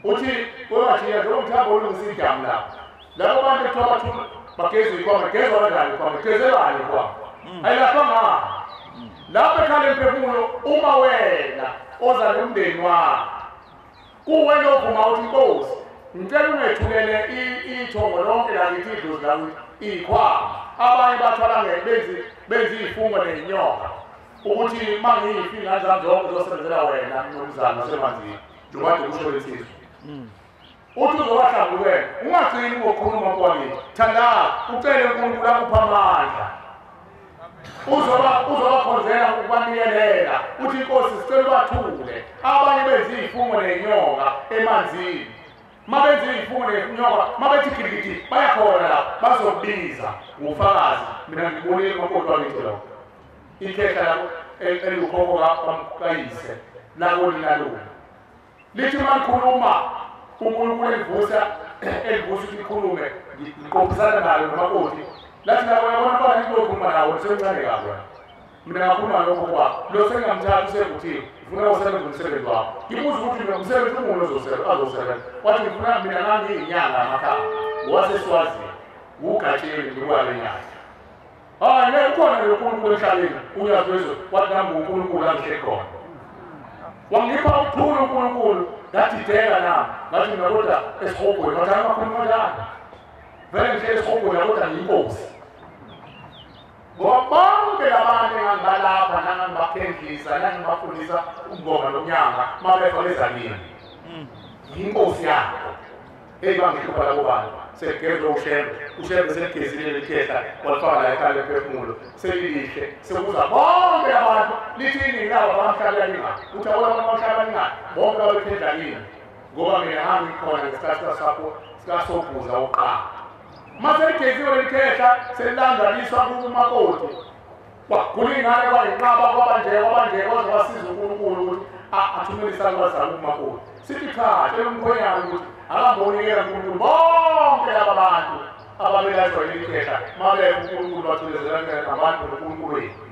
Uthi wemajiya njengoba umthambo olungisa idamu lapho. Labo bantu ekuthiwa bathula bageza ikhwama, gezwa kanjani ikhwama, gezelwani ikhwama. Ayilahlwa ngani. Lapho ekhala emphefumulo uma wena oza nomndeni wakho. Kuwena ovuma uthi Nkosi, ngicela ungethulele ithongo lonke lakithi idlozi lakithi ikhwama. Abanye bathwala benzi izifungo ney'nyoka ukuthi uma ngiyifi ingane zami zonke zosebenzela wena mnumzane wasemanzini njengoba nje kusho insizwa. Uthi uzobahlambulukela, ungagcini ngokukhuluma kwakini. Thandaza, ucele uNkulunkulu akuphe amandla. Uzobakhonzela ukubanikelela. Uthi Inkosi sicela ubathule. Abanye benza izifungo ney'nyoka emanzini. Uma benza izifungo ney'nyoka, uma bethi giligidi bayakhona lapho, bazokubiza ngufakazi. Mina ngibonile umakoti wakithi lokho. Ikhehla lakho eliwukhokho kayise lakoninalume. Lithi uma likhuluma uNkulunkulu elivusa ukuthi likhulume, ngiqophisana nalo nomakoti. Lathi labo yabona mfana into okhuluma nawo usemncane kabi wena. Mina ngakhuluma lokho kwakho. Lo sengingamthatha usevuthiwe, ngifuna usebenze umsebenzi wakho. Ngibuza ukuthi mina umsebenzi umuni azosebenza. Wathi ngifuna mina ngangiyinyanga amakhaya. WaseSwazini, uGatsheni ngibuya lenyanga. Hayi ngeke ukhona lo uNkulunkulu emhlabeni, uyazi wezwe, wathi nami uNkulunkulu angihle khona. Wangipha ukuthula uNkulunkulu, ngadideka nami. Ngathi mina kodwa esihogweni, wathi angakhuluma kanjani? Vele ngihleli esihogweni kodwa ngiyinkosi. Ngoba bonke labantu engangibalapha nangangibaphendlisa nangibafundisa ubungoma nomnyanga mabefa beza kimi. Yinkosi yabo. Eyi bangihlupha labo bantu. Sekugezwa uShembe, uShembe seligezile likhehla walifaka la ekhaya lemphefumulo. Selilihle, sekuza bonke abantu lithi iningi labo abamhlaba lingaki. Uthi abona abantu abamhlaba lingaki, bonke babephendla kimi. Ngoba mina ngangikhona ngesikhathi sikaSobhuza wokuqala. Uma seligeziwe leli khehla selilandwa liswa kumakoti. Kwagula ingane kwayinqaba kwaba nje kwaze kwasiza uNkulunkulu ukuthi athumele isalukazi sakhe kumakoti. Sithi cha, tshela umkhwenyana ukuthi akambonikela uNkulunkulu bonke laba bantu ababelashwa yileli khehla mabefa uNkulunkulu bathulezela ngabantu noNkulunkulu wethu.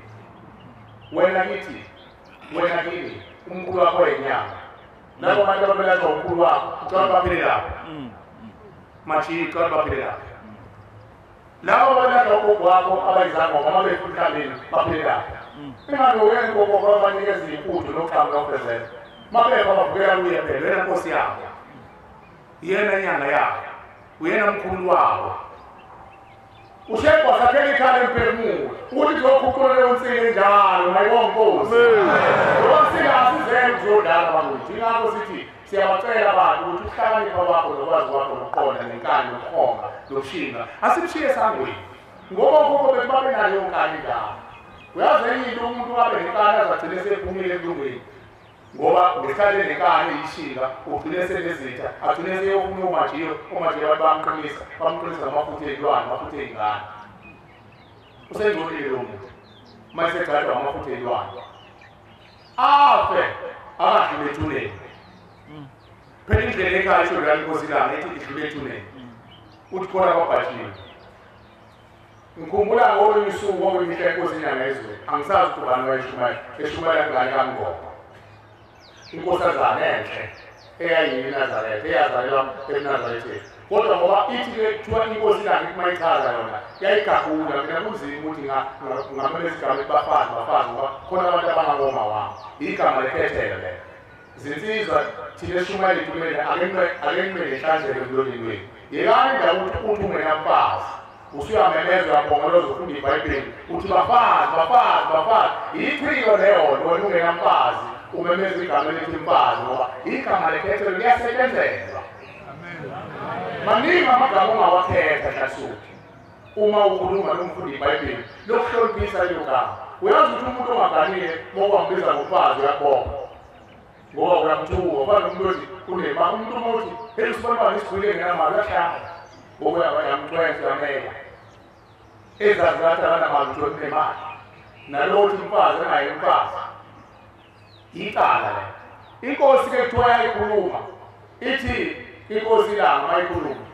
Wena kithi, wena kimi, umkhulu wakho wayinyanga. Labo bantu ababelashwa umkhulu wakho, ucela baphile lapho. Machi, ucela baphile lapho. Labo abalashwa ugogo wakho abayizangoma uma befa emhlabeni baphile lapho. Ingane wena ugogo babanikeza iy'nkuthu noxamu nofezela. Mabefa bavukela kuye phela, wena nkosi yabo. Yena inyanga yabo, uyena mkhulu wabo. uShembe wasakhela ikhala emphefumulo ukuthi kuzokhuphuka leyo nsika enjalo mayibonga Nkosi. Ngoba nsika asizele kuzodlala bakuthi. Ingakho sithi siyabacela abantu ukuthi ukuhlakanipha kwakho nokwazi kwakho nokuqonda nenkani nokuhonga nokushinga asimshiye esangweni. Ngoba okhokho bethu babenayo nkani njalo. Uyazi enye into umuntu abe nenkani azagcine sephumile emlungweni. Ngoba ngesikhathi enenkani eyishinga ugcine senezitha, agcine seyofuna omajiyo, omajiyo abantu bamqinisa, bamqinisa ngamafutha ey'lwane, amafutha ey'ngane. Usengcolile lo muntu uma esegcatshwa ngamafutha ey'lwane. Afe akadlule ethuneni. Phela indlela ekhaya isho lana inkosi ilanga ithi idlule ethuneni. Uthi khona kwabhajiwe. Ngikhumbula ngolunye usuku kwakuyimihla inkosi inyanga ezweni. Angisazi ukuthi ubani wayeshumayela, eshumayela ngane kaNgoma. Inkosazana enhle eyayiyiNazaretha, eyazalelwa eNazaretheni. Kodwa ngoba ithi-ke kuthiwa inkosi ilanga ithi uma ichaza yona yayigagula. Mina kunzima ukuthi ngamemeza igama elithi bafazi bafazi ngoba khona abantu abangangoma wami. Igama lekhethelo lelo. Zinsizwa thina esishumayela itumele ake nime nehlanzeke emlonyeni wenu. Yekani indaba ukuthi uthi ungenamfazi. Usuyamemeza uyabhongoloza ufunda iBhayibheli uthi bafazi bafazi bafazi. Yichilo leyo nto wena ungenamfazi. Umemeza igama elithi mfazi ngoba igama lekhethelo liyasetshenzelwa. Maningi amagama ongawakhetha Hlasuki uma ukhuluma nomfundi iBhayibheli lokuhloniphisa lelo gama. Uyazi ukuthi umuntu ongaganile mawambiza ngomfazi uyabonga ngoba uyamthuka. Ufana nomuntu othi unemali, umuntu uma uthi hey usibona isigwile ngenamali uyashaya ngoba uyamcwensa uyameka. Ezazi ngathi akanamali uthi unemali. Nalowo uthi umfazi engayi umfazi. Icala le. Inkosi ke kuthiwa yayikhuluma ithi inkosi ilanga mayikhuluma.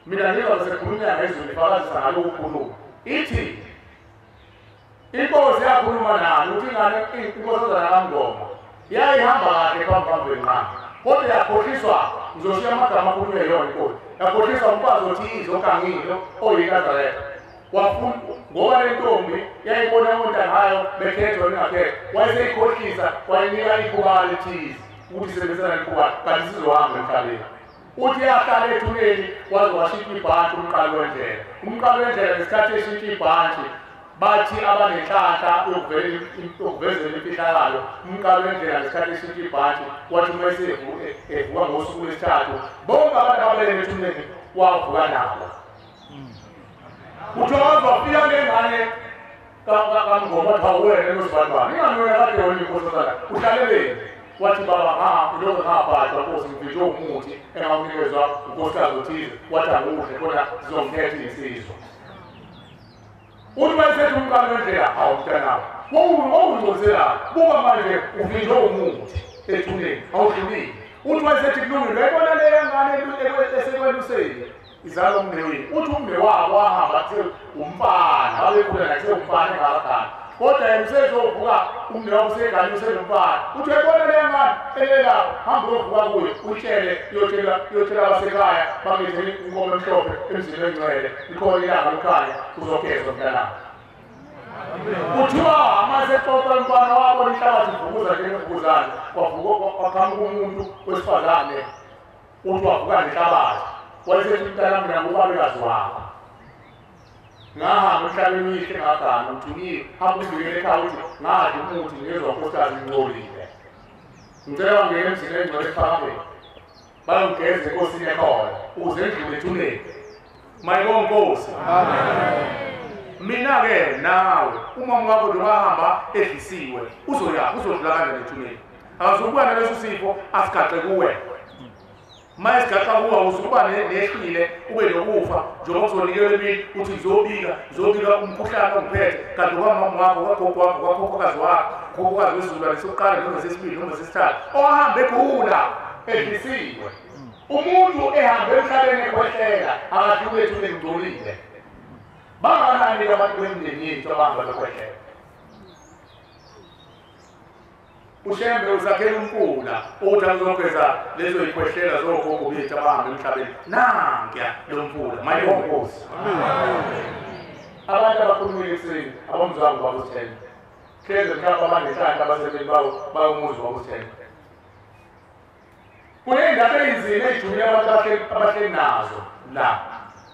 Mina ngizobe sekukhulunywa ngezulu ifakazisa ngalokhu kukhuluma. Ithi Inkosi yakhuluma nayo ukuthi ingane inkosazana kaMngoma yayihamba kahle phambi kwami, kodwa yakhohliswa, ngizoshiya amagama akhulunywe yona inkosi, yakhohliswa umfazi othize ogangile oyiNazaretha. Wafuna ngoba le ntombi yayibona ontanga yayo bekhethwa ningakhethwa, wayeseyikhohlisa wayinika ikhubalo ethize ukuthi isebenzisana nekhubalo kanti sizohamba emhlabeni. Uthi yahlala ethuneni waze washintsha ibhantshi umqalo wendlela. Umqalo wendlela ngesikhathi eshintsha ibhantshi bathi abanenhlanhla yokuvezela imfihlakalo, umqalo wendlela ngesikhathi eshintsha ibhantshi wathi uma evuka ngosuku lwesithathu bonke abantu abalele ethuneni wavuka nabo. Kuthiwa waze wafika ngengane kaMngoma wathi hawuwena nosibantwana, ingane wena kade wena inkosazana uhlaleleni? Wathi baba ilokhu ngabhajwa nkosi, ngivinjwe umuthi engawunikezwa unkosikazi othize, wathi angiwudle khona zizongikhetha iy'nsizwa. Uthi mayesethi umqalo wendlela, hawu mntanami, wawungcozelani, buka manje uvinjwe umuthi ethuneni, awudlulile. Uthi mayesethi kulungile, uyayibona leya ngane esekweluseni izalwa umnewini. Uthi umnewabo wahamba kuthe umfana, wabekhula naye kusewumfana engakagani, kodwa yena usezovuka umnewabo usegane usenomfana. Uthi uyayibona leya ngane elelapho, hamba uyovuka kuyo utshele, uyotshela abasekhaya bangethele inkomo emhlophe emzini engcwele, likhona ilanga lokukhanya, uzogezwa mntanami. Kuthiwa masexoxa umfana wabona inhlabathi ivukuza njengemvukuzane, kwaqhamuka umuntu wesifazane, uthi wavuka nenhlabathi, wayesethi mntanami mina ngubabekazi wakho, ngahamba emhlabeni uyihle ngagana, uthunyiwe, hamba uzibikele ekhaya uthi ngadla umuthi ngezwa nkosikazi ngingcolile, ngicela ungene emzini engcwele ekuphakabeni bayongigeza enkosini ekhona ukuze ngidlule ethuneni. Mayibonge Nkosi. Mina-ke nawe uma umkakho nje wahamba edlisiwe uzoya uzodlula kanjani ethuneni? Akazukuba naleso sifo asigaxe kuwe. Uma esigaxa kuwe uzukuba nehlile ube nokufa njengoba kuzonikelwa emini uthi ngizobika umkhuhlane ongiphethe, kanti kwamama wakho, kwagogo wakho, kwakhokhokazi wakho, khokhokazi wesizukulwane sokuqala noma sesibili noma sesithathu owahambe egula edlisiwe. Umuntu ehambe emhlabeni ekhwehlela akadluli ethuneni ngcolile. Bangakanani abantu bemindeni yethu abahamba bekhwehlela? uShembe uzakhela umfula ukuthi azogeza lezo yikhwehlela zogogo bethu abahamba emhlabeni. Nankuya lo mfula, mayibonge Nkosi. Abantu abakhulumile ekuseni abamzwanga ubaba uThemba, hleze mhlawumbe abanenhlanhla abasebenzi bawo bayomuzwa ubaba uThemba. Kuney'ndaba ey'nzima ey'julile abantu abahleli nazo la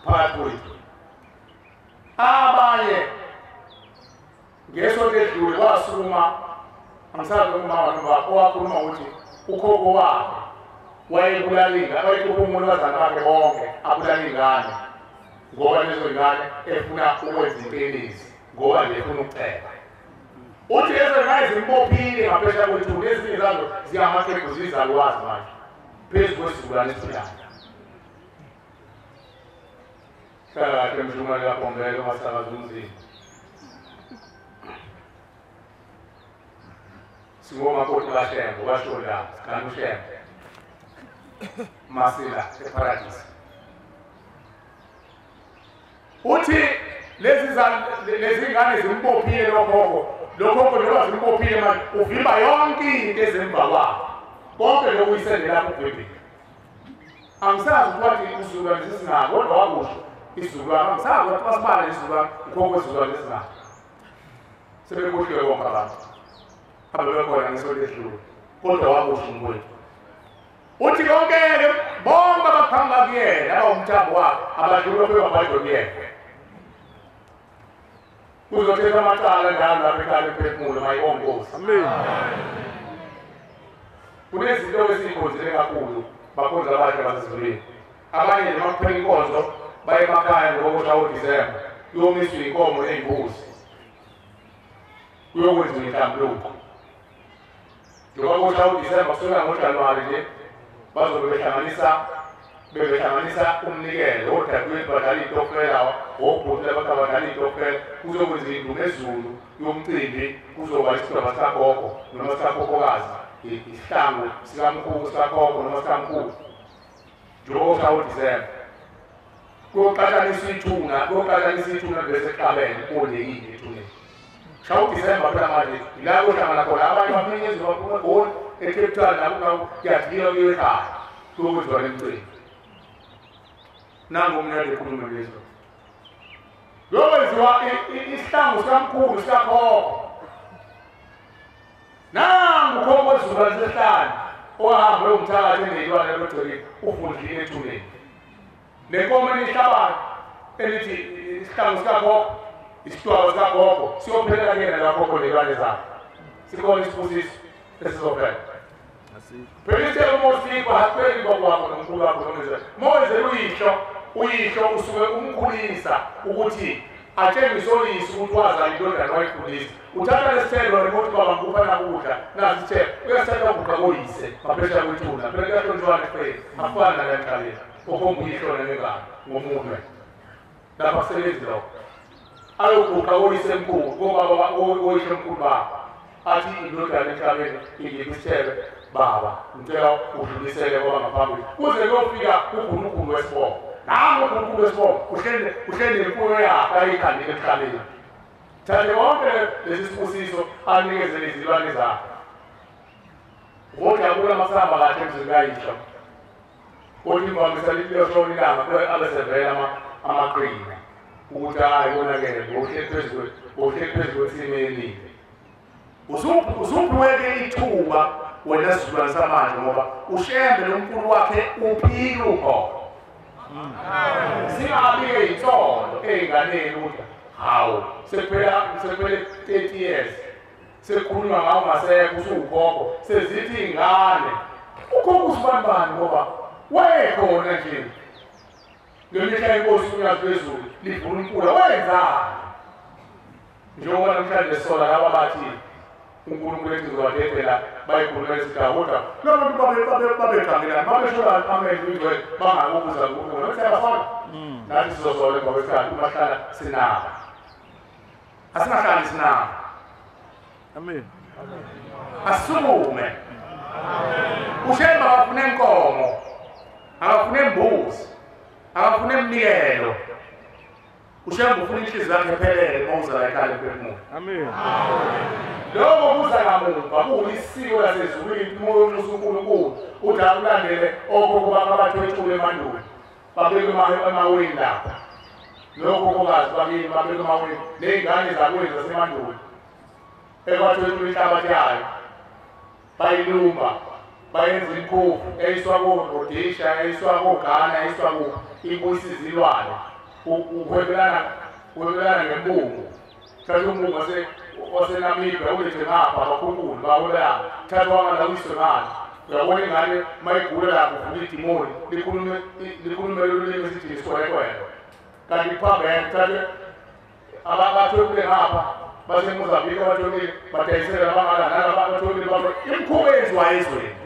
phakathi kwethu. Abanye ngesonto edlule wasukuma, angisazi umama noma owakhuluma ukuthi ukhokho wakhe wayebulala ingane, wayekhupha umunwazana wakhe bonke abulala ingane ngoba lezo ngane efuna ukwenza impelezi, ngoba nje efuna ukuceba. Uthi lezo ngane zimbophile ngaphesheya kwethuna, ezinye zazo ziyamaxhegu ziyizalukwazi manje phezu kwesizukulwane esiphilayo. Hlala kahle mshumane kaBhombela ungasakazi umzimba. Singomakoti kaShembe washo la sigana uShembe masila eParadise. Uthi lezi ngane zimbophile lokhokho njengoba zimbophile manje uvimba yonke into ezemva kwakhe, konke lokhu uyisende lapho uvimbile. Angisazi ukuthi isizukulwane sesingaka, kodwa wakusho isizukulwane, angisazi ukuthi basibala isizukulwane, ukhokho wesizukulwane esingaka. Sebekhohliwe bonke abantu abebekhona ngesonto edlule, kodwa wakusho umkwethu. Uthi konke-ke bonke abaqhamuka kuyena abawumthambo wakhe abadlula bebabhajwe kuyena. Kuzothetha amacala njalo lapha ekhaya emphefumulo, mayibonge Nkosi. Kunezinto esiyikhonzile kakhulu bakhonzi abahle basezulwini. Abanye noma kuphela inkonzo baye emakhaya ngoba kushaya uDisemba, kuyomiswa iy'nkomo ney'mbuzi, kuyokwenziwa inhlambuluko. Njengoba kushaya uDisemba kusuka ngoJanuwari nje bazobe bebehlanganisa umnikelo, odadewethu badlala iy'tokfela, obhuti labakha badlala iy'tokfela, kuzokwenziwa indumezulu yomcimbi, kuzoba isidwaba sikagogo noma sikakhokhokazi, isihlangu sikamkhulu sikagogo noma sikamkhulu. Njengoba kushaya uDisemba kuyoqhathaniswa ithuna, kuyoqhathaniswa ithuna bese kuxabene kondekile ethuneni. Shaya uDisemba phela manje ila kohlangana khona abanye bamenyezwa baphuma eGoli, eCape Town nakho kuyadilwa kuyiwe ekhaya kuyokwenziwa le mcimbi. Nangu umnyaka ekhuluma ngezwe. Kuyokwenziwa isihlangu sikamkhulu sikakhokho. Nangu khokho wesizukulwane sesihlanu owahamba uyomthakathi eneyilwane lodokile ufundile ethuneni. Le nkomo eniyihlabayo elithi isihlangu sikakhokho, isitwalo sikagogo siyophelela kuyena kakhokho nelwane zakhe. Sikhona isibusiso esizophela. Phela isitshelo uma usikwa asipheli gogo wakho nomkhulu wakho nomzala. Uma wenzela uyihlo, uyihlo usuke umkhulisa ukuthi atshengise oyise ukuthi wazala indodana wayikhulisa. Uthatha lesithelo remote baba ngikupha nakudla, nazi isithelo uyasithatha uguqa koyise ngaphesheya kwethuna. Phela kuyahlonishwana efeni, akufani nala emhlabeni okhomba uyihlo nengane ngomunwe. Lapha kusebenzi lokho. Ayoguqa koyise mkhulu, kobaba koyise mkhulu baba. Athi indodana emhlabeni ingipha isithelo baba, ngicela udlulisele kwabangaphambili kuze kuyofika uGunuguno wesibongo. Nangu uGunuguno wesibongo uhleli nemfuyo yakhe ayikhandile emhlabeni. Thathe konke lesi sibusiso anikezele izilwane zakhe. Ngojabula masihamba kahle emzini kayihlo. Kodwa imvamisa liyoshona ilanga abe sevela amaqhinga ukuthi hhayi konakele ngohleli phezu kwensimi eningi. Usuphiwe-ke ithuba wena sizukulwane samanje ngoba uShembe nomkhulu wakhe uphile ukhona. Singabi-ke insolo ey'nganeni ukuthi hawu sekuphele 30 years sekukhulunywa ngawo ngasekho usuwukhokho sezithi iy'ngane ukhokho usibanibani ngoba wayekhona nje ngemihla yenkosi uNyazi lwezulu livuna umfula wenzani. Njengoba namhlanje sisola laba bathi uNkulunkulu ethi uzowadedela bayikhulumela isigaba kodwa laba bantu babegqamelana babeshola amehlo ingcwele bangakubuza kuNkulunkulu nokuthi siyabafana nathi sizosola emva kwesikhathi uma sihlala sinaba. Asingahlali sinaba. Amen. Asukume. uShembe akafune inkomo, akafune imbuzi, akafune iminikelo. uShembe ufuna inhliziyo yakhe ephelele uma uza la ekhaya emphefumulweni. Amen. Lokho kuza kamuva kuyisiko lasezulwini umoya womusa uNkulunkulu uthi akulandele okhokho bakho abathwetshule emandulo babeke emaweni lapha. Nokhokhokazi bakini babeke emaweni ney'ngane zakwenu zasemandulo ekwathwetshula inhlabathi yayo bayilumba bayenza imkhufu eyiswa koRhodesia, eyiswa koGhana, eyiswa kuphi, ibuyisa izilwane. Uhwebelana ngembungu. Thatha umbungu waseNamibia ulethe ngapha abakhunkulu bawelana. Thatha wangala uyiswe ngale. Uyabona ingane uma igula lapho uvula idimoni likhulume lolulimi esithi isikwelekwele. Kanti kuphambene thathe abathwebule ngapha baseMozambique abathwebule badayisela abangala nalaba abathwebule imikhuba eyenziwayo ezweni.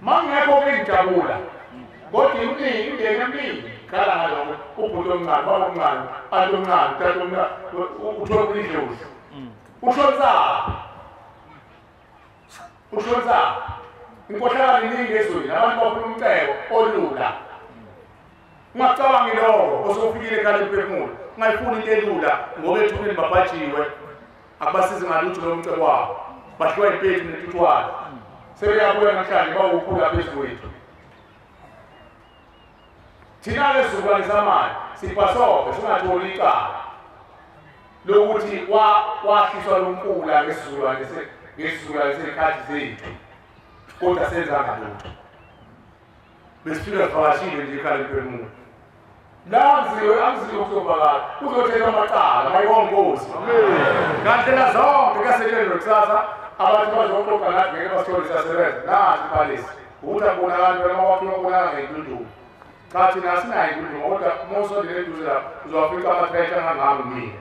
Uma kungekho-ke ngijabula kodwa imindeni eminingi khala ngalokho ubhuti omncane, baba omncane, anti omncane, tata omncane uthwebula idlozi. Ushonisaphi? Ushonisaphi? Inkohlakalo iningi ezweni, abantu bafuna umcebo olula. Ungacabangi lokho osufikile ekhaya lemphefumulo. Ungayifuni into elula ngoba ethuneni babhajiwe. Akubasizi ngalutho lo mcebo wabo. Badliwa impethu nentuthwane. Sebeyabuya namhlanje bawukhula phezu kwethu. Thina-ke sizukulwane samanje sibhasoke singatholi icala lokuthi wahliswa lo mfula ngesizukulwane sey'khathi zethu kodwa senzanga lutho. Besifika sivakashile nje ekhaya lemphefumulo. La amziwe ukuzovakasha kuzothethwa amacala mayibonga Nkosi. Ngandlela zonke kuyasetshenzwa kusasa abantu bazoxoxa nathi ngeke basithole siyasebenza. Nathi iphalisi ukuthi akubonakali phela uma kwakhiwa kubonakala ngentunduma. Cha thina asinayo intunduma kodwa uma usondele eduze lapho uzowafica ama-tractor angangami mina.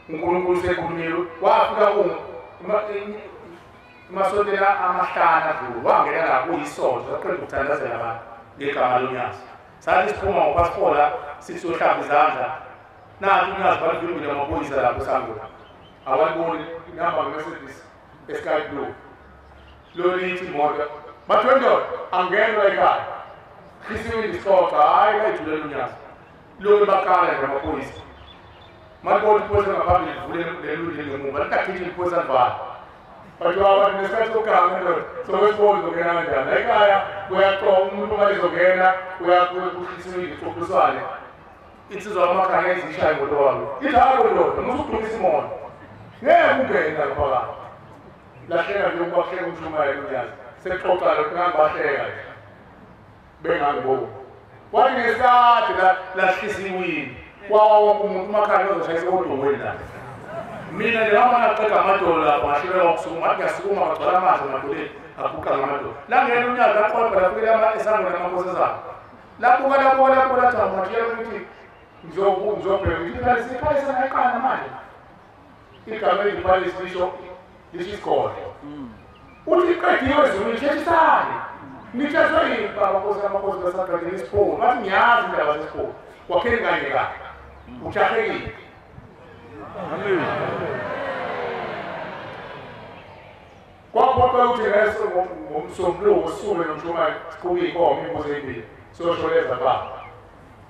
uNkulunkulu sekhulumile wafika emasontweni amahlanu adlule wangena la kuyisonto saqeda ukuthandazela abantu ngegama loNyazi. Sathi siphuma ngophasipola sithi siyohlamba izandla nathi uNyazi baluvimbile amaphoyisa lapho esangweni. Awaliboni ihamba nge-Mercedes e-sky blue. Lolithi imoto bathi wendoda angenwa ekhaya. Hlisa iwindi sixoxa hhayi bayijulela uNyazi. Lolu baqala nje amaphoyisa. Malibona iphoyisa ngaphambili livule leli ngemuva lingagijima iphoyisa livala. Bathi abantu nesikhathi sokuganga ndoda sokwesibona uzongena kanjani. Ekhaya kuyaxoxa umuntu uma ezongena uyakuhlisa ixoxiswane. Insizwa yamakhaya ezishaye ngolwayo. Ithi hayi ndoda musukudumisa imoto. Ngeke ungene lapha. Lahleka nje ukubahleka umshumayeli uNyazi. Sexoxa lokho ngangibahleka nje. Bengangiboni. Kwathi ngesikhathi lahlisa iwini. Kwawa wonke umuntu umakhaya ozoshayisa odongweni la. Mina nje ngama ngaqeda amadolo lapho ngahluleka ukusukuma ngathi ngiyasukuma ngagcwala amanzi emadolweni aguqa ngamadolo. Langena uNyazi laqoqa lafika esangweni lamakhosazana. Labuka labuka labuka lathi awumatshela ukuthi ngizobheka ngithi phalisi iphalisi ngayiqala manje. Igama eliphalisi lisho isikole. Uthi iqediwe ezulwini sheshisane. Nitshazwe yini baba nkosi amakhosi basaqedile isipholo. Ngathi ngiyazi indaba zesipholo. Wakheni kanye kahle. Ujahekile. Amen. Kwaphoqa ukuthi ngomsombuluko sisuke nomshumayeli siqhuke iy'nkomo iy'mbuzi ey'mbili siyosholeza baba.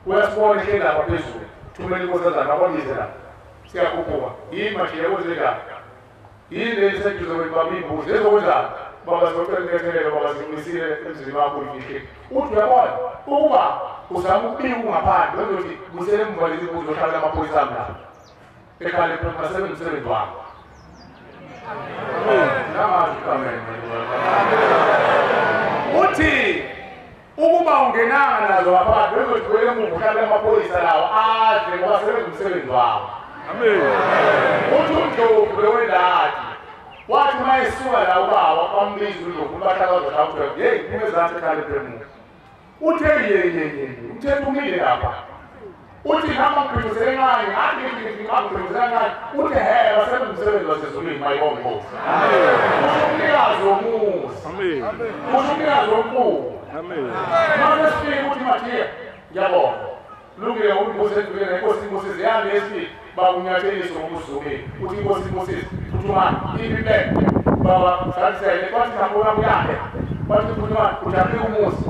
Uyasibona ihleli lapha phezulu. Thumela inkosazana ababize lapha. Siyakhuphuka. Yini manje kwenzenjani? Yini leli seduze kwethu baba iy'mbuzi ezokwenzani? Baba sizocela intethelelo baba zikumisile emzini wakho uyifihle. Uthi uyabona ukuba uzama ukubika ungaphandle uzothi busele emuva lezi mbuzi ohlala amaphoyisa ami lapha. Ekhale basebenza umsebenzi wakho. Uthi ukuba ungenanga nazo ngaphakathi bezothi emuva uhlale amaphoyisa lawo adle ngoba sebenza umsebenzi wawo. Amen. Uthi uNdlovu lowendadi wathi uma esuka la ubaba bambiza uNdlovu bahlala bazohlala kuthiwa hey phuma ezansi ekhale phela. Uthe ye umthetho umile lapha. Uthi hamba ngiphenduzele ngani ngathi ngiphenduzele ngani uthi he basebenza umsebenzi wasezulwini mayibonge Nkosi. Usho umnikazi womuzi. Amen. Usho umnikazi womkhulu. Amen. Mase sifike ukuthi Mathiya ngiyabonga. Lungile umbuzo edlulele inkosi inkosi ziyami lesi bakunyatheliso ngomuzukeni. Uthi inkosi inkosi phuthumani iphi le baba sathi kwathi ngambona kuyakhe. Kwathi phuthumani ujabule umuzi.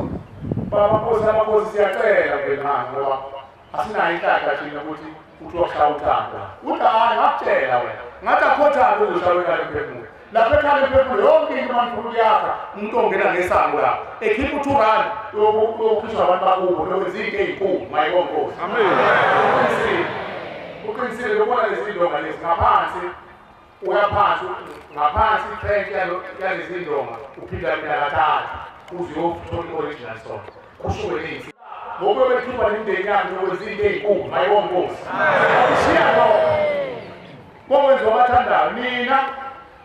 Baba nkosi amakhosi siyacela mngani ngoba asinayo inhlahla thina ukuthi uthi wakushaya uthando. Uthi hayi ngakutshela wena. Ngathi akho thando uzoshaya ekhaya emphefumulo. Lapha ekhaya emphefumulo yonke into manifuna ukuyakha umuntu ongena ngesango lapha. Ekhipha u2 rand uyokhishwa abantu bakubo lokwenza into ezinkulu mayibonge Nkosi. Amen. Uqinisile lokubona lezi ndonga lezi ngaphansi uyaphansi ngaphansi itrench yalezi ndonga uphinda mina kathathu uze uyothola i-original song. Kusho lezi. Ngoba bethupha nemindeni yakhe lokwenza into ezinkulu mayibonge Nkosi. Ushiya lokho. Kokwenziwa abathandayo nina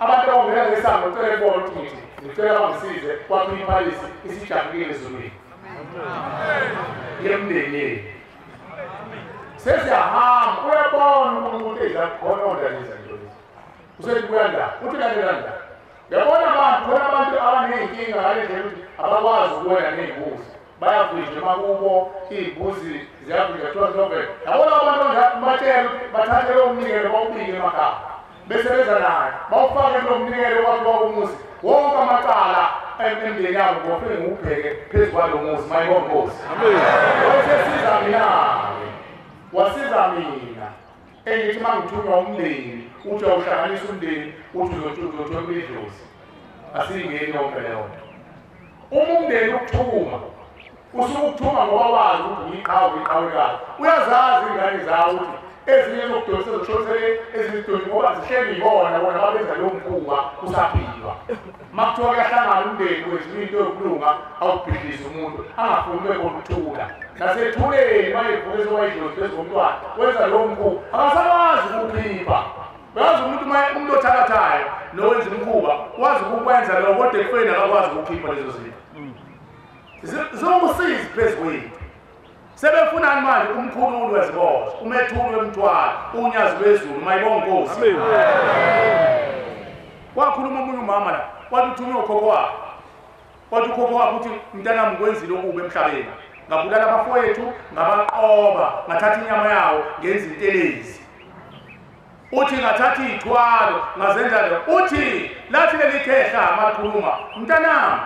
abantu abangena ngesango ngicela kubona ukuthi ngithi ngicela bangisize kwakho iphalisi isijabulile ezulwini. Yemndeni yenu. Sesiyahamba uyabona uNkulunkulu ezakhona lezi zinto lezi. Usethi kuyanda uthi kanjani la. Uyabona abantu khona abantu abaney'nkinga ngale ndlela ukuthi abakwazi ukuwela ney'mbuzi. Bayavunja emakubo iy'mbuzi ziyavunja kuthiwa zilovela. Yabona abantu batshele bathathe lowo mnikelo bawubike emakhaya. Bese beza naye bawufake kulo mnikelo wakhiwa umuzi. Wonke amacala emndeni yabo ngofike ngiwubheke phezu kwalo muzi mayibonge Nkosi. Amen. Wayesesiza mina. Wasiza mina. Engithi uma ngithunywa umndeni uthi awuhlanganisa umndeni uthi uzothola idlozi. Asiyingeni yonke leyo nto. Uma umndeni ukuthuma usuke ukuthuma ngoba wazi ukuthi uyiqhawe uyiqhawekazi. Uyazazi iy'ngane zawo ukuthi ezinye zokudonsa zishonisele ezinye zidonsa ngoba zihleli yibona bona babenza lowo mkhuba usaphilwa. Uma kuthiwa kuyahlangana umndeni wenziwa into yokulunga awubhidlize umuntu angafuni ube khona ukuthula. Nasethuleni mayevuka ezobayidlozi phezu komntwana wenza lowo mkhuba akasakwazi ukuwukhipha. Uyazi umuntu umuntu othakathayo nowenza imikhuba wazi ukukwenza lokho kodwa ekufeni akakwazi ukukhipha lezo zinto. Ziwusizi phezu kwethu. Sebefunani manje umkhululi wezibotho, umethuli wemthwalo, unyazi lwezulu, mayibonge Nkosi. Amen. Kwakhuluma omunye umama la, wathi uthunywe ukhokho wakhe. Wathi ukhokho wakhe uthi mntanami ngikwenzile okubi emhlabeni. Ngabulala abafowethu, ngabaqoba, ngathatha inyama yawo ngenza intelezi. Uthi ngathatha iy'thwalo, ngazenza lo. Uthi lathi leli khehla malikhuluma, mntanami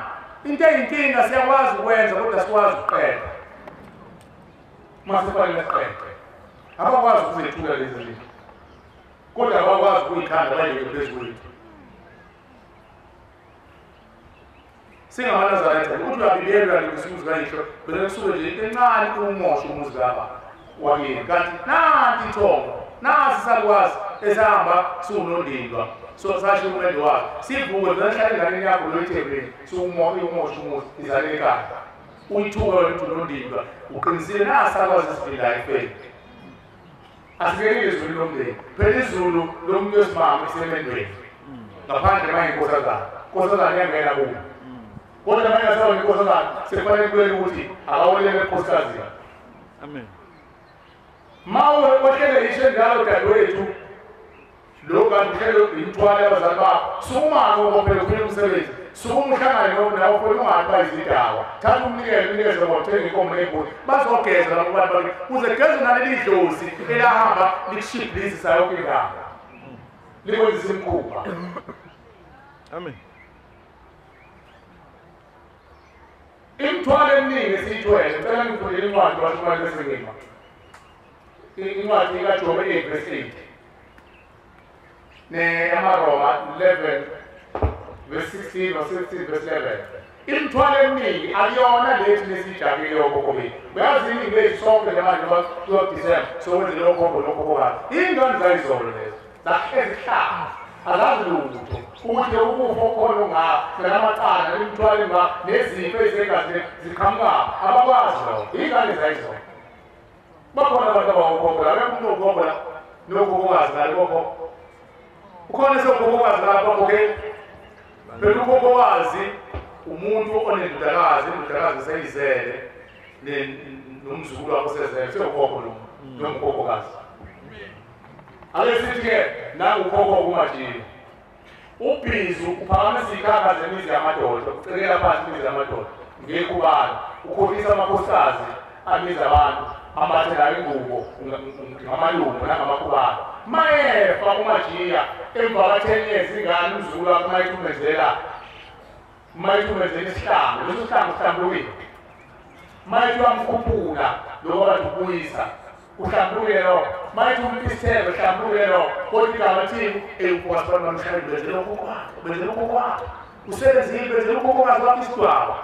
into eyinkinga siyakwazi ukwenza kodwa sikwazi ukuqeda. Masifanele siqede. Abakwazi ukuzethula lezi zinto. Kodwa abakwazi ukuyikhanda bayeke phezu kwethu. SingamaNazaretha uthi uyabibelwa ngesimuzi kayihlo bese kusuke nje into encane umosho umuzi kaba wakini. Kanti nanti ithongo nasi sakwazi esihamba siwunondindwa so sasho umendo wakhe sivuke vele enganeni yakho lo ithembeni siwumosho umuzi izale ekhaya uyithuka wena uthi unondindwa uqinisile nasakwazi esivindayo efeni. Asikeli izulu lomndeni phela izulu lomuntu wesimame isemendweni ngaphandle manje inkosazana inkosazana iyangena kubo kodwa manje asabona inkosazana sekufanele kubeke ukuthi akawolele enkosikazi. Amen. Mawe wehlele isho njalo dadewethu lo kanti uhlele imithwalo yabazali bakho sukuma-ke ngoba phela ufuna umsebenzi sukuma uhlangane nawo khona ungathi bayizidakwa thatha umnikelo unikeze ngothenga inkomo ney'mbuzi bazogeza labo bantu bakini kuze kugezwe naleli dlozi elahamba likushibhilizisa yonke indawo likwenzisa imikhuba. Amen. Imithwalo eminingi esiyithwele ngicela ngifundele incwadi washumayela bese ngima incwadi kaJobe 8 verse 8 neyamaRoma 11 verse 16 or 16 verse 11. Imithwalo eminingi akuyona lethi nesijabile yokhokho bethu. Uyazi iningi lethu sonke nje manje ngoba kuyo December sokwenze lokhokho nokhokhokazi. Iy'ngane zayizolo lezo ezihlala azazi lutho ukuthi ukufa okukhona ungaka namacala nemithwalo engaka nezifo ezingazini ziqhamuka abakwazi lokho. Iy'ngane zayizolo. Bakhona abantu abawokhokho la akekho umuntu okhokho la nokhokhokazi ngale kokhokho ukhona esokhokhokazi lapha okay. Phela ukhokhokazi umuntu onendodakazi indodakazi seyizele nomzukulu wakho sezele sewukhokho lo nomkhokhokazi. Ake sithi-ke nangukhokho kumajini ubhizi uphakamisa iy'khakha zemizi yamadoda ucekela phansi imizi yamadoda ngekubala ukhohlisa amakhosikazi amizi abantu ambathe nayo ingubo ngamalungu nangamakhubalo. Mayefa umajiya emva ka-10 years ingane umzukulu wakho mayithumezela isihlangu leso sihlangu sihlambulukile. Mayethi uyamkhuphula lokho kade ubuyisa uhlambulukile lokho. Mayethi umnika isithelo uhlambulukile lokho. Kodwa igama thini ewukwasibani benzela ukhokho benzela ukhokho usebenzile benzela ukhokhokazi wakho isidwaba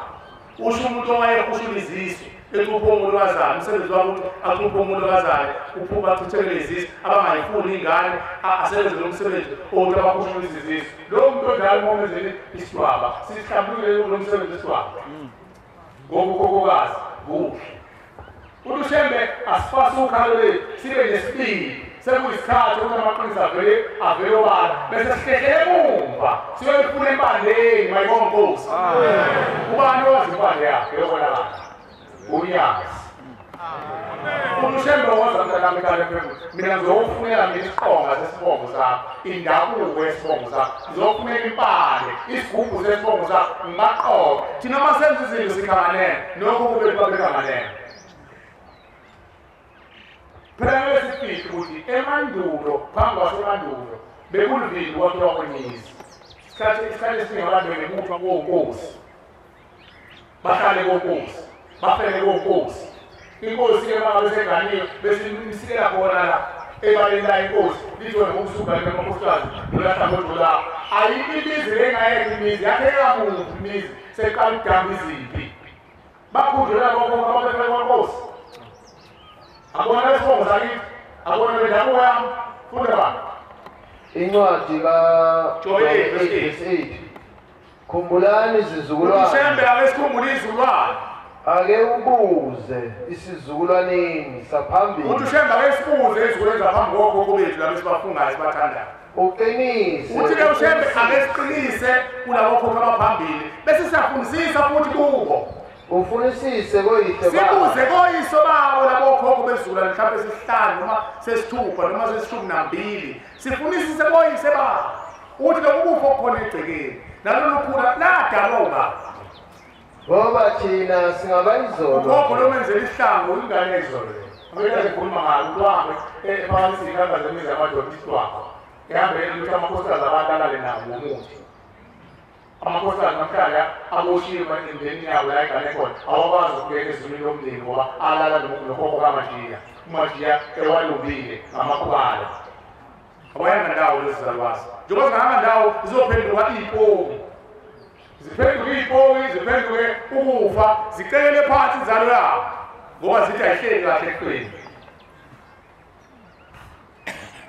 usho umuntu owayehushula izisu ecupha umuntu okazana umsebenzi wakho ukuthi acuphe umuntu okazane uphuma achithekele izisu abangayifuni ingane asebenze lo msebenzi ukuthi abahushula izisu lowo muntu onjalo uma umenzele isidwaba sihlambulukile lo msebenzi wesidwaba ngoba ukhokhokazi kuhle. Uthi uShembe asifase ukhalo lethu sibe nesibindi sekuyisikhathi ukuthi amaqiniso avele obala bese sihlehlele emumva siyoyifuna empandeni mayibonga Nkosi. Ubani owazi impande yakhe yobonakala unyazi. Uthi uShembe woza mntanami ekhaya phezulu mina ngizokufunela mina isiqonga sesibongo sakho indabuko yesibongo sakho ngizokufunela impande isigubhu sesibongo sakho ngibaqoke thina uma senza izinto sikhanganene nokho kube babekhanganene. Phela ngeke sifihle ukuthi emandulo phambi kwasemandulo bekulivili kwakhiwa kwemizi. Isikhathi esiningi abantu bebebuthwa konkosi bahlale konkosi bafele konkosi. Inkosi-ke uma ngabe seganiwe bese imsikela khona la ebaleni la inkosi lithiwe ngokusuka lemakhosikazi lolahlangothi la ayikho imizi lengayekho imizi yakheka muphi imizi seqala ukudamba izimpi bakhunjulwa bokhokho ababefele kwankosi. Akubona besibongo sakithi akubona bendabuko yami funda baba Incwadi kaJobe 8:8 Khumbulani izizukulwane uShembe ake sikhumbule izizukulwane ake ubuze isizukulwaneni saphambili uthi uShembe ake sibuze izizukulwane zaphambi kokhokho bethu labo esibafungayo esibathandayo uqinise uthi ke uShembe ake siqinise kulabo khokho abaphambili bese siyafundisisa futhi kubo ufunisise koyise babo sibuze koyiso babo labo khokho bezizukulwane mhlawumbe sesihlanu noma sesithupha noma sesishumi nambili sifunisise koyise babo ukuthi lokhu kufa okukhona egcekeni nalolu khula ladalwa ngoba thina singabayizolo ukhokho lomenzela isihlangu ingane yayizolo leyo angeke ngikhuluma ngayo utwangwe ephakamisa iy'khakha zemizi yamadoda isidwaba ehambe elutha amakhosikazi abantu alale nawo ngomuthi amakhosikazi namhlanje aboshiwe emndenini yabo la egane khona awakwazi ukungena ezulwini lomndeni ngoba alala nokhokho kamajiya umajiya ewalumbile ngamakhubalo. Abayanga ndawo lezi zalwazi. Njengoba zingahamba ndawo zizophenduka iy'poki. Ziphenduke iy'poki, ziphenduke ukufa, zicekele phansi inzalo yabo. Ngoba zithi ayihleli kahle ehlweni.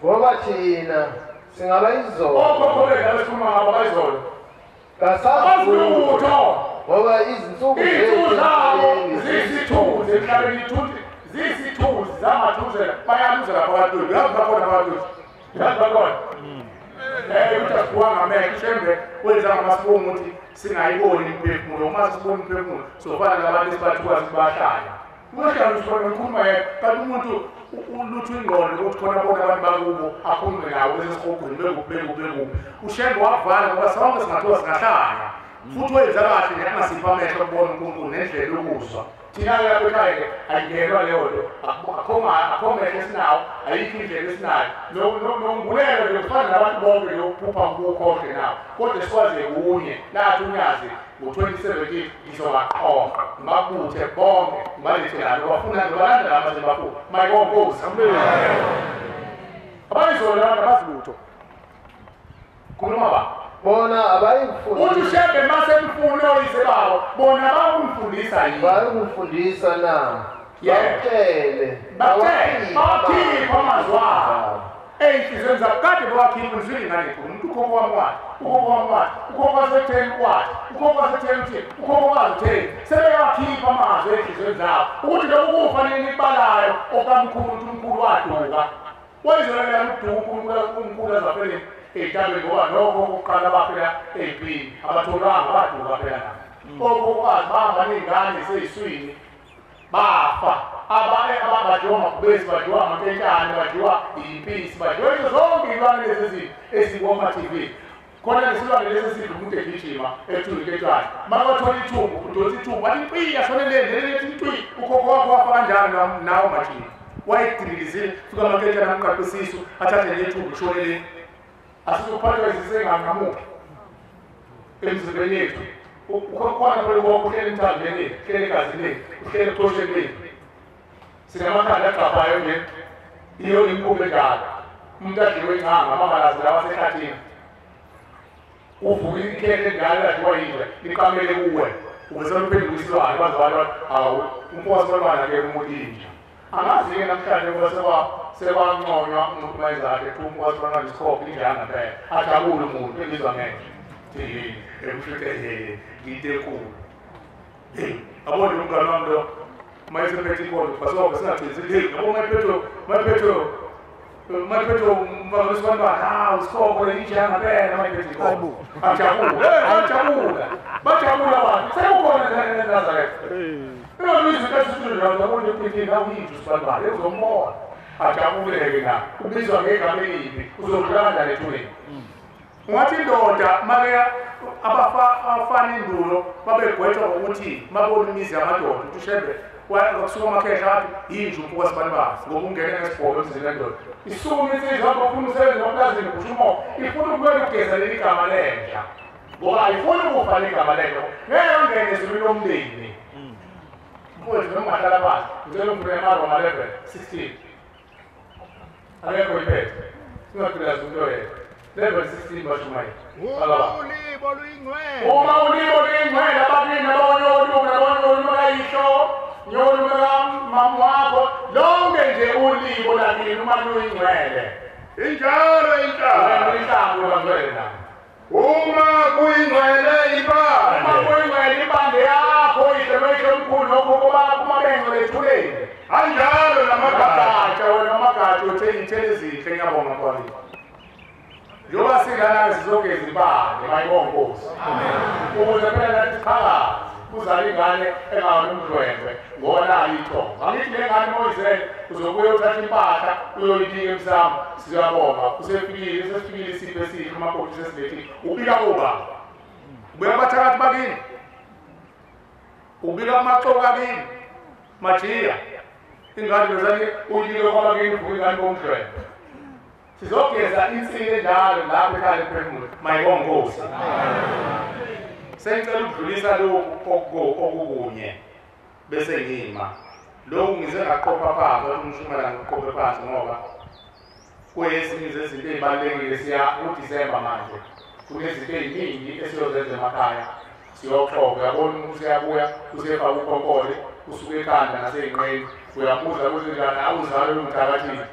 Ngoba thina singaba izolo. Okhokho bethu abesikhuluma ngabo abayizolo. Kasazi lutho. Ngoba izinsuku zabo ziyisithunzi emhlabeni, ziyisithunzi zamathuzela, bayaluzela phakathi kwethu. Uyazi bakhona phakathi kwethu. Uyazi bakhona. Ukuthi asibuka ngamehlo, uShembe wenza ngamasibomu ukuthi singayiboni imiphefumulo. Uma sibona imiphefumulo sofana nabantu esibathuka sibahlanya. Uyohlala usibona ngikhuluma yedwa, kanti umuntu ulutho ingqondo ukuthi khona bonke abantu bakubo akhulume nabo besesihogweni bekuphi. uShembe wavala ngoba sonke singathiwa singahlanya. Futhi wenza kahle nje angasiphi amehlo okubona uNkulunkulu nendlela yokuzwa. Thina-ke lapha ekhaya-ke ayingenwa leyo nto, akho mehlo esinawo, ayikho indlela esinayo. Nongulelo nje kufana nabantu bonke lokuphupha ukukhohle nawo. Kodwa sikwazi kunye, lathi uNyazi ngo-2017 ngizobaqoqa, ngibabuthe bonke, ngibalethe lana, bafuna ngibalanda la manje bafuna. Mayibonke Nkosi. Abayizolo abantu abazi lutho. Khuluma ba. Bona abayikufundisa. Uthi uShembe masemfuna oyise babo, bona bakumfundisa yini? Bayakumfundisa na? Bakutshele. Bakutshele. Bawakhipha amazwi abo. Ey'nhliziyweni zabo kade bawakhipha ngizwile ingane ekhuluma. Umuntu ukhokho wami wathi, ukhokho wami wathi, ukhokho wasetheni wathi, ukhokho wasetheni uthini, ukhokho wazi utheni. Sebeyawakhipha amazwi ey'nhliziyweni zabo. Ukuthi lokhu kufanele nikubalayo okamkhulu ukuthi umkhulu waduka. Wayizolela ukuduka umkhulu azafele ey'ntabeni ngoba nokho okokuqala bafela ey'mpini, abatholanga baduka phela nabo. Okokuqala bahamba ney'ngane zey'swini bafa. Abadliwa amabhubesi, badliwa amankentshane, badliwa iy'mpisi, badliwa izo zonke iy'lwane lezi ezikoma-TV. Khona lesilwane lesi esidla umuntu egijima ethuka inkentshane. Uma kwathola ithumbu, udonsa ithumbu, wathi ntwi yashoneleni, leli ntwi, ukhokho wakho wafa kanjani nawo majini. Wayedilizile, fika amankentshane amqaqe isisu, athathe nethumbu lishoneleni. Asizokuphathwa izisenganqamuki emzimbeni yethu. Ukhona phela konke uhleli emthanjeni yethu, uhleli egazini lethu, uhleli ebuchosheni bethu. Sinamakhanda agqabhayo nje, iyo imikhuba enjalo. Umuntu adliwe ingqanga, amabalazi lawa asehlathini. Uvuka ikhekhe enjalo adliwa yinja, liqamele kuwe. Uvesele uphenduka isilwane, baze hawu, umfowethu ke umuntu inja. Angazi-ke namhlanje ngoba sekwanconywa umuntu uma ezakhe kuthiwa umfowethu bantwana isikhokho inja yangempela. Ajabule umuntu, engizwa ngenja. Thi, emshuthe ngiyinto enkulu. Hey, abone umngane wami lo. Uma esephethe inkondo, basobe singagcini sithi, hey, yabo mayiphethe umfana wesibantwana, hawu isikhokho inja yangempela mayiphethe inkondo. Ajabule, bajabula. Bajabula abantu. Sekukhona eNazaretha. Ajabuleke na ubizwa ngegama elibi uzodlula kanjani ethuneni. Ungathi indoda make abafana endulo babegwetshwa ngokuthi mabona imizi yamadoda ukuthi uShembe kusuka amakhehla athi yinja umfo wasibanibani ngoba ungene ngesibhobo emzini wendoda. Isukume insizwa bafuna umsebenzi wamplazini kusho umoya ifuna ukubeka ukugeza leli gama lenja ngoba ayifuni ukufa legama lenja ngeke ungene ezulwini lomndeni. Mfowethu noma ungahlala phansi ngicela ungivule amaRoma 11:16. Akekho iphethe singagqilazi umuntu oyedwa. Level 16 bashumayela. Uma ulibo luyingcwele. Uma ulibo luyingcwele abakini nabonyolume nabonyolume kayihlo nyolume kamama wakho lonke nje ulibo lakini uma luyingcwele. Injalo inhlamba. Wena inhlamba bangcwele na. Uma kuyingcwele ibande. Uma kuyingcwele ibande yakho ihle omkhulu nokhokho bakho uma bengcwele ethuleni. Anjalo namagatsha wena amagatsha uthe iy'thelo ezinhle ngiyabonga mfowethu. Njengoba silana sizogeza impande mayibonge Nkosi. Ukuze phela nathi siqhakaze kuzale ingane engawona umdlwembe ngoba nayo ithongo. Angithi le ngane moyizele uzobuya uthatha impahla uyoyinika emsamo. Siyabonga usefikile sesifikile isipho esihle umakoti sesilethile. Ubika kuba? Ubika abathakathi bakini? Ubika amaxoki akini? Majiya. Ingane bezani uyinike kwabakini uvuka ingane bomdlwembe. Sizogeza insini enjalo lapho ekhaya lemphefumulo. Mayibonge Nkosi. Sengicela ukudlulisa lokhu okukunye bese ngima. Lokhu ngize ngaqopha phansi, wathi umshumela ngiqophe phansi ngoba Kwezinye zezinto ey'balulekile siya kuDisemba manje. Kunezinto ey'ningi esiyozenza emakhaya. Siyoxoxa, uyabona umuntu useyabuya, usefaka ukhonkole, usuke ekhanda nasey'nqeni. Uyabuza ukuthi njani, awuzalo lungithakathile.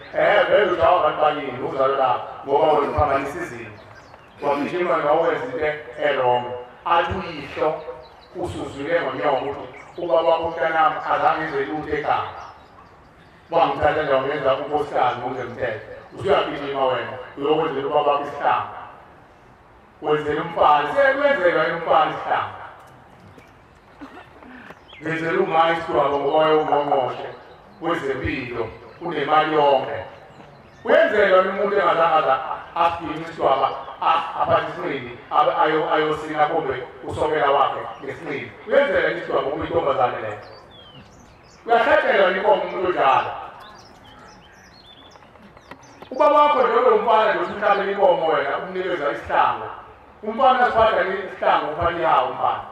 Vele ushawa abantu bakini, uzalo lakho, ngoba wena uphambanisa izinto. Wagijima ngawenza into e-wrong. Athi uyihlo usuzwile ngonyoko ukuthi ubaba wakho mntanami azange enze lutho ekhaya. Wangithatha nje wangenza unkosikazi ngokungemthetho. Usuyagijima wena uyokwenzela ubaba wakho isihlangu. Wenzela umfana, sekwenzeka yini umfana isihlangu? Ngenzela uma isidwaba ngoba wayewungqongqoshe wezempilo unemali yonke. Uyenzelwa umuntu engazange asigcine isidwaba aphathe isinqindi ayosina kumbe usokela wakhe ngesinqindi. Uyenzela isidwaba ngoba uyintombazane leyo. Uyahlatshelwa inkomo umuntu onjalo. Ubaba wakho nje umfana nje usimhlabela inkomo wena umnikeza isihlangu. Umfana asiphatha isihlangu umfana ihawu umfana.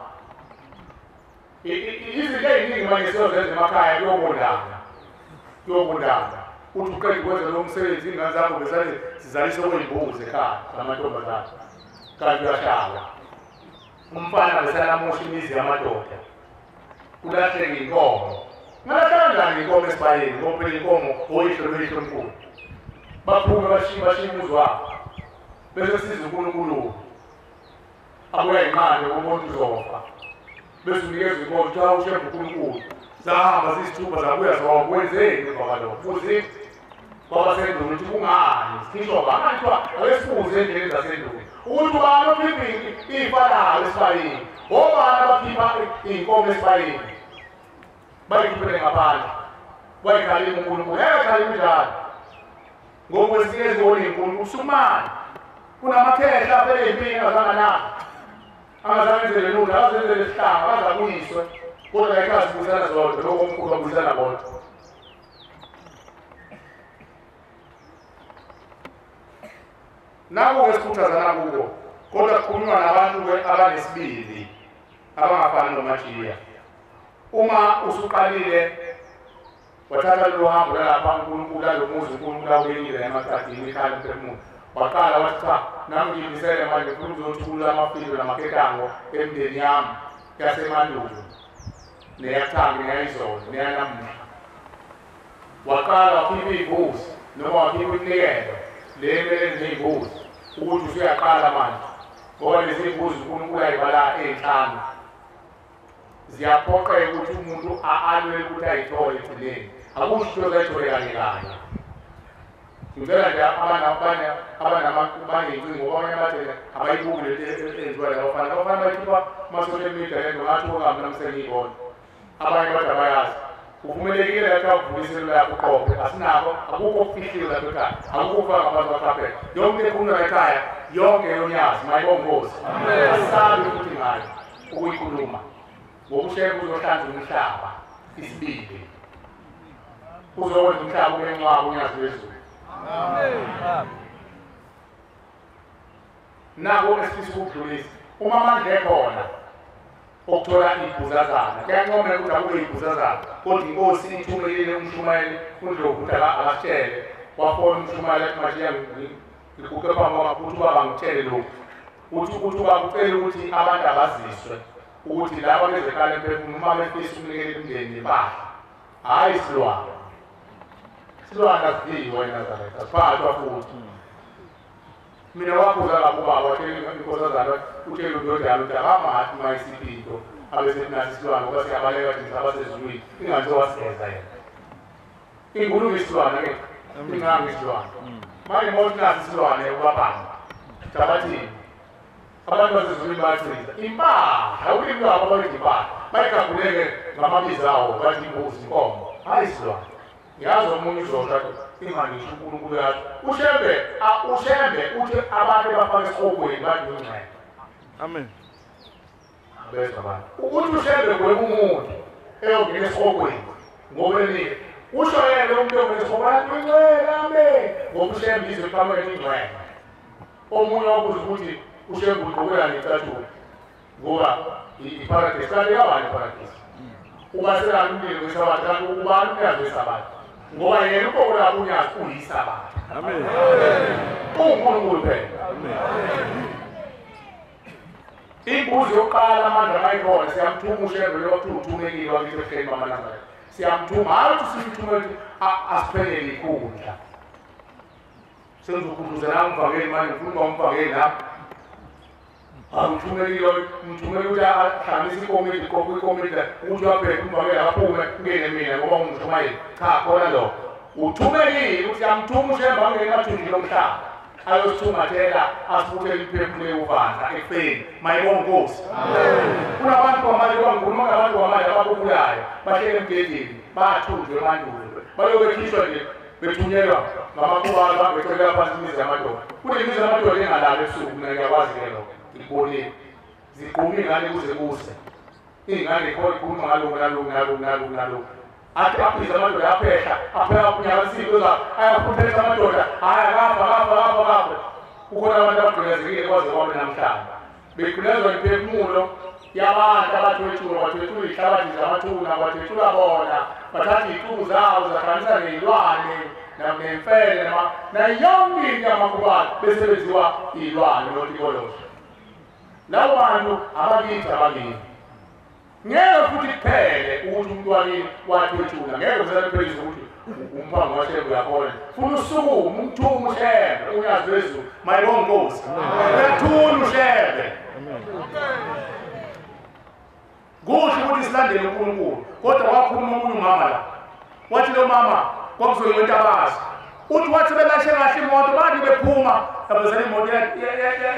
Izinto ey'ningi manje siyozenza emakhaya kuyobondana. Kuyobondana. Uthi uqeda ukwenza lo msebenzi iy'ngane zakho besale sizalise okwey'mbuzi ekhaya zamantombazane. Kanti uyashawa. Umfana besalamosha imizi yamadoda. Kulahleke inkomo. Ngalahla kanjani inkomo esibayeni ngoba phela inkomo oyihlo loyihlo omkhulu. Baphume bashiye umuzi wabo. Bese siza uNkulunkulu. Abuya inqane umuntu uzofa. Bese unikezwa inkomo kuthiwa ushembe uNkulunkulu. Zahamba ziyisithupha zabuya zonke wenzeni emva kwalokho? Futhi kwabasendulo ukuthi kungani? Sisho bani kuthiwa ake sibuze endleleni zasendulo. Ukuthi ubani okhipha ifa lalo esibayeni? Obani abakhipha iy'nkomo esibayeni? Bayikhiphele ngaphandle. Bayikhalima uNkulunkulu. Ngeke khalime njalo. Ngoba kwesinye izibona iy'nkulu usumane. Kunamakhehla aphele ey'mpini angazange nako. Angazange enzele lutho, akazenzele isihlangu, akaze akuyiswe. Kodwa ekhaya sibuyisana zodwa, lokho omkhulu babuyisana bodwa. Naku-ke sikhuthazana kuko, kodwa kukhulunywa nabantu-ke abanesibindi, abangafani noMajiya. Uma usuqalile wathatha lolu hambo lalapha uNkulunkulu alo muzi uNkulunkulu awubekile emaqadini ekhaya lomphefumulo. Waqala wathi cha, nami ngiyimisele manje ngifuna ukuzothula amafindo namaketango emndeni yami yasemandulo neyakuthangi neyayizolo neyanamuhla. Waqala wakhipha iy'mbuzi noma wakhipha iminikelo le emele ney'mbuzi ukuthi usuyaqala manje ngoba lezi y'mbuzi uNkulunkulu ayibala ey'nhlanu. Ziyaphoqeka ukuthi umuntu alwele ukuthi ayithole ekugcineni. Akusho ukuthi ayithole kanye kanye. Ngicela nje abaney'ncingo abanye bathi abayibuki lento eyenziwa la bafana. Abafana bayikhipha kuma-social media lento ngathi okungabi nami sengiyibona. Abanye bathi abayazi. Uvumelekile lapha ukuvula iselula yakho uqophe. Asinako, akukho okufihliwe lapha ekhaya. Akukho okufaka ngaphansi kwekhaphela. Yonke into ekhulunywa ekhaya, yonke yonyazi, mayibonge Nkosi. Asabi ukuthi ngayo ukuyikhuluma. Ngoba uShembe uzohlanza umhlaba isibili. Uzokwenza umhlaba ube ncwaba unyazi lwezulu. Nako esifisa ukudlulisa. Uma amandla ekhona okuthola ibhuzazana, kuyancomeka ukuthi akube ibhuzazana, kodwa inkosi ithumelile umshumayeli uNdlovu ukuthi akasitshele. Wafona umshumayeli athi Majiya ngiguqe phambi kwakho ukuthi ubaba ngitshele lokhu. Uthi ubaba ucela ukuthi abantu abaziswe ukuthi laba bezekhaya emphefumulo uma befisa ukunikela imindeni nempahla, hhayi isilwane. Silwane asidliwa eNazaretha, siphathwa futhi. Mina waphuza lapho ubaba watshela inkosazana, utshela undodana ukuthi akamahathi uma isiphi into abesethi nasi isilwane ngoba siyabaleka thina sabasezulwini, ingathi wasigeza yena. Ingulube isilwane-ke, ingange isilwane. Manje uma uthi nasi isilwane ubabamba, jabathini? Abantu basezulwini bayachiza. Impahla, ulimi lwabo bayithi impahla. Bayigaguleke ngamabizo awo, bathi imbuzi, inkomo, hhayi isilwane. Ngiyazi omunye uzosho ingangisho uNkulunkulu yathi uShembe uShembe uthi abantu bafake esihogweni bathi ungcwele. Amen. Abezwa abantu. Ukuthi uShembe gweba umuntu eyongena esihogweni ngokwenile. Usho yena umuntu ongena esihogweni athi ungcwele, amen. Ngoba uShembe izwe liqhamuka ingcwele. Omunye wabuza ukuthi uShembe ugqokela necathulo ngoba iparadesi kanti yabani iparadesi. Ubaselani umlilo wesabatha kanti ubani umnikazi wesabatha? Ngoba yena uqobo lwakhe unyazi uyisabatha. Amen. UNkulunkulu phela. Imbuzi yokuqala amandla mayikhona siyamthuma uShembe lo wathi uthumekile wakithi ehleni bamaNazaretha. Siyamthuma hayi ukuthi simthume ukuthi asiphelele ikhundla. Sengizokhumbuza umvangeli manje ngifuna ukuba umvangeli lapha. Angithumelile ngithumele ukuthi ahlanganise ikomiti iqoqe ikomiti ukuthi uyabheka umvangeli akaphume kungene mina ngoba ungishumayeli. Cha khona lokho. Uthumelile ukuthi yamthuma uShembe angene emathunjini omhlaba. Ayosithungathela asibuthele iphephu leyovandla ekufeni. Mayibonge Nkosi. Kunabantu kwamanje kwangikhuluma ngabantu kwamanje ababukulayo bahlele emgedeni bathunjwe emandulo. Balobe bekhishwa nje bethunyelwa ngamakhubalo bangecela phansi imizi yamadoda. Kunemizi yamadoda engalali ebusuku mina ngiyakwazi ke lokho. Ngikubonile. Zigquma iy'ngane kuze kuse. Iy'ngane khona ikhuluma ngalokhu nalokhu nalokhu nalokhu nalokhu. Athi aphize amadoda aphehla, apheka kunyakazisile uzapha, ayaphuphetha amadoda, hhayi akafa akafa akafa akafa. Kukhona abantu abagqilazekile kwaze kwabe namhlanje. Begqilazwa imiphefumulo yabantu abathwetshulwa, bathwetshula iy'hlabathi zamathuna, bathwetshula bona, bathatha iy'cubu zabo zahlanganisa ney'lwane, nemfene nayo yonke into yamakhubalo bese benziwa iy'lwane notikoloshe. Labo bantu abakithi abakini. Ngeke futhi kuphele ukuthi umuntu wakini wathwetshula, ngeke kuze ukuthi umphango waShembe uyakhona. Funa usukume umthume uShembe unyazi lwezulu. Mayibonge Nkosi. Uyathula uShembe. Kuhle ukuthi silandele uNkulunkulu, kodwa wakhuluma omunye umama la. Wathi lo mama kwakuzoyiwa eNtabazi. Uthi wathi belashe kahle imoto bathi bephuma yabazana imoto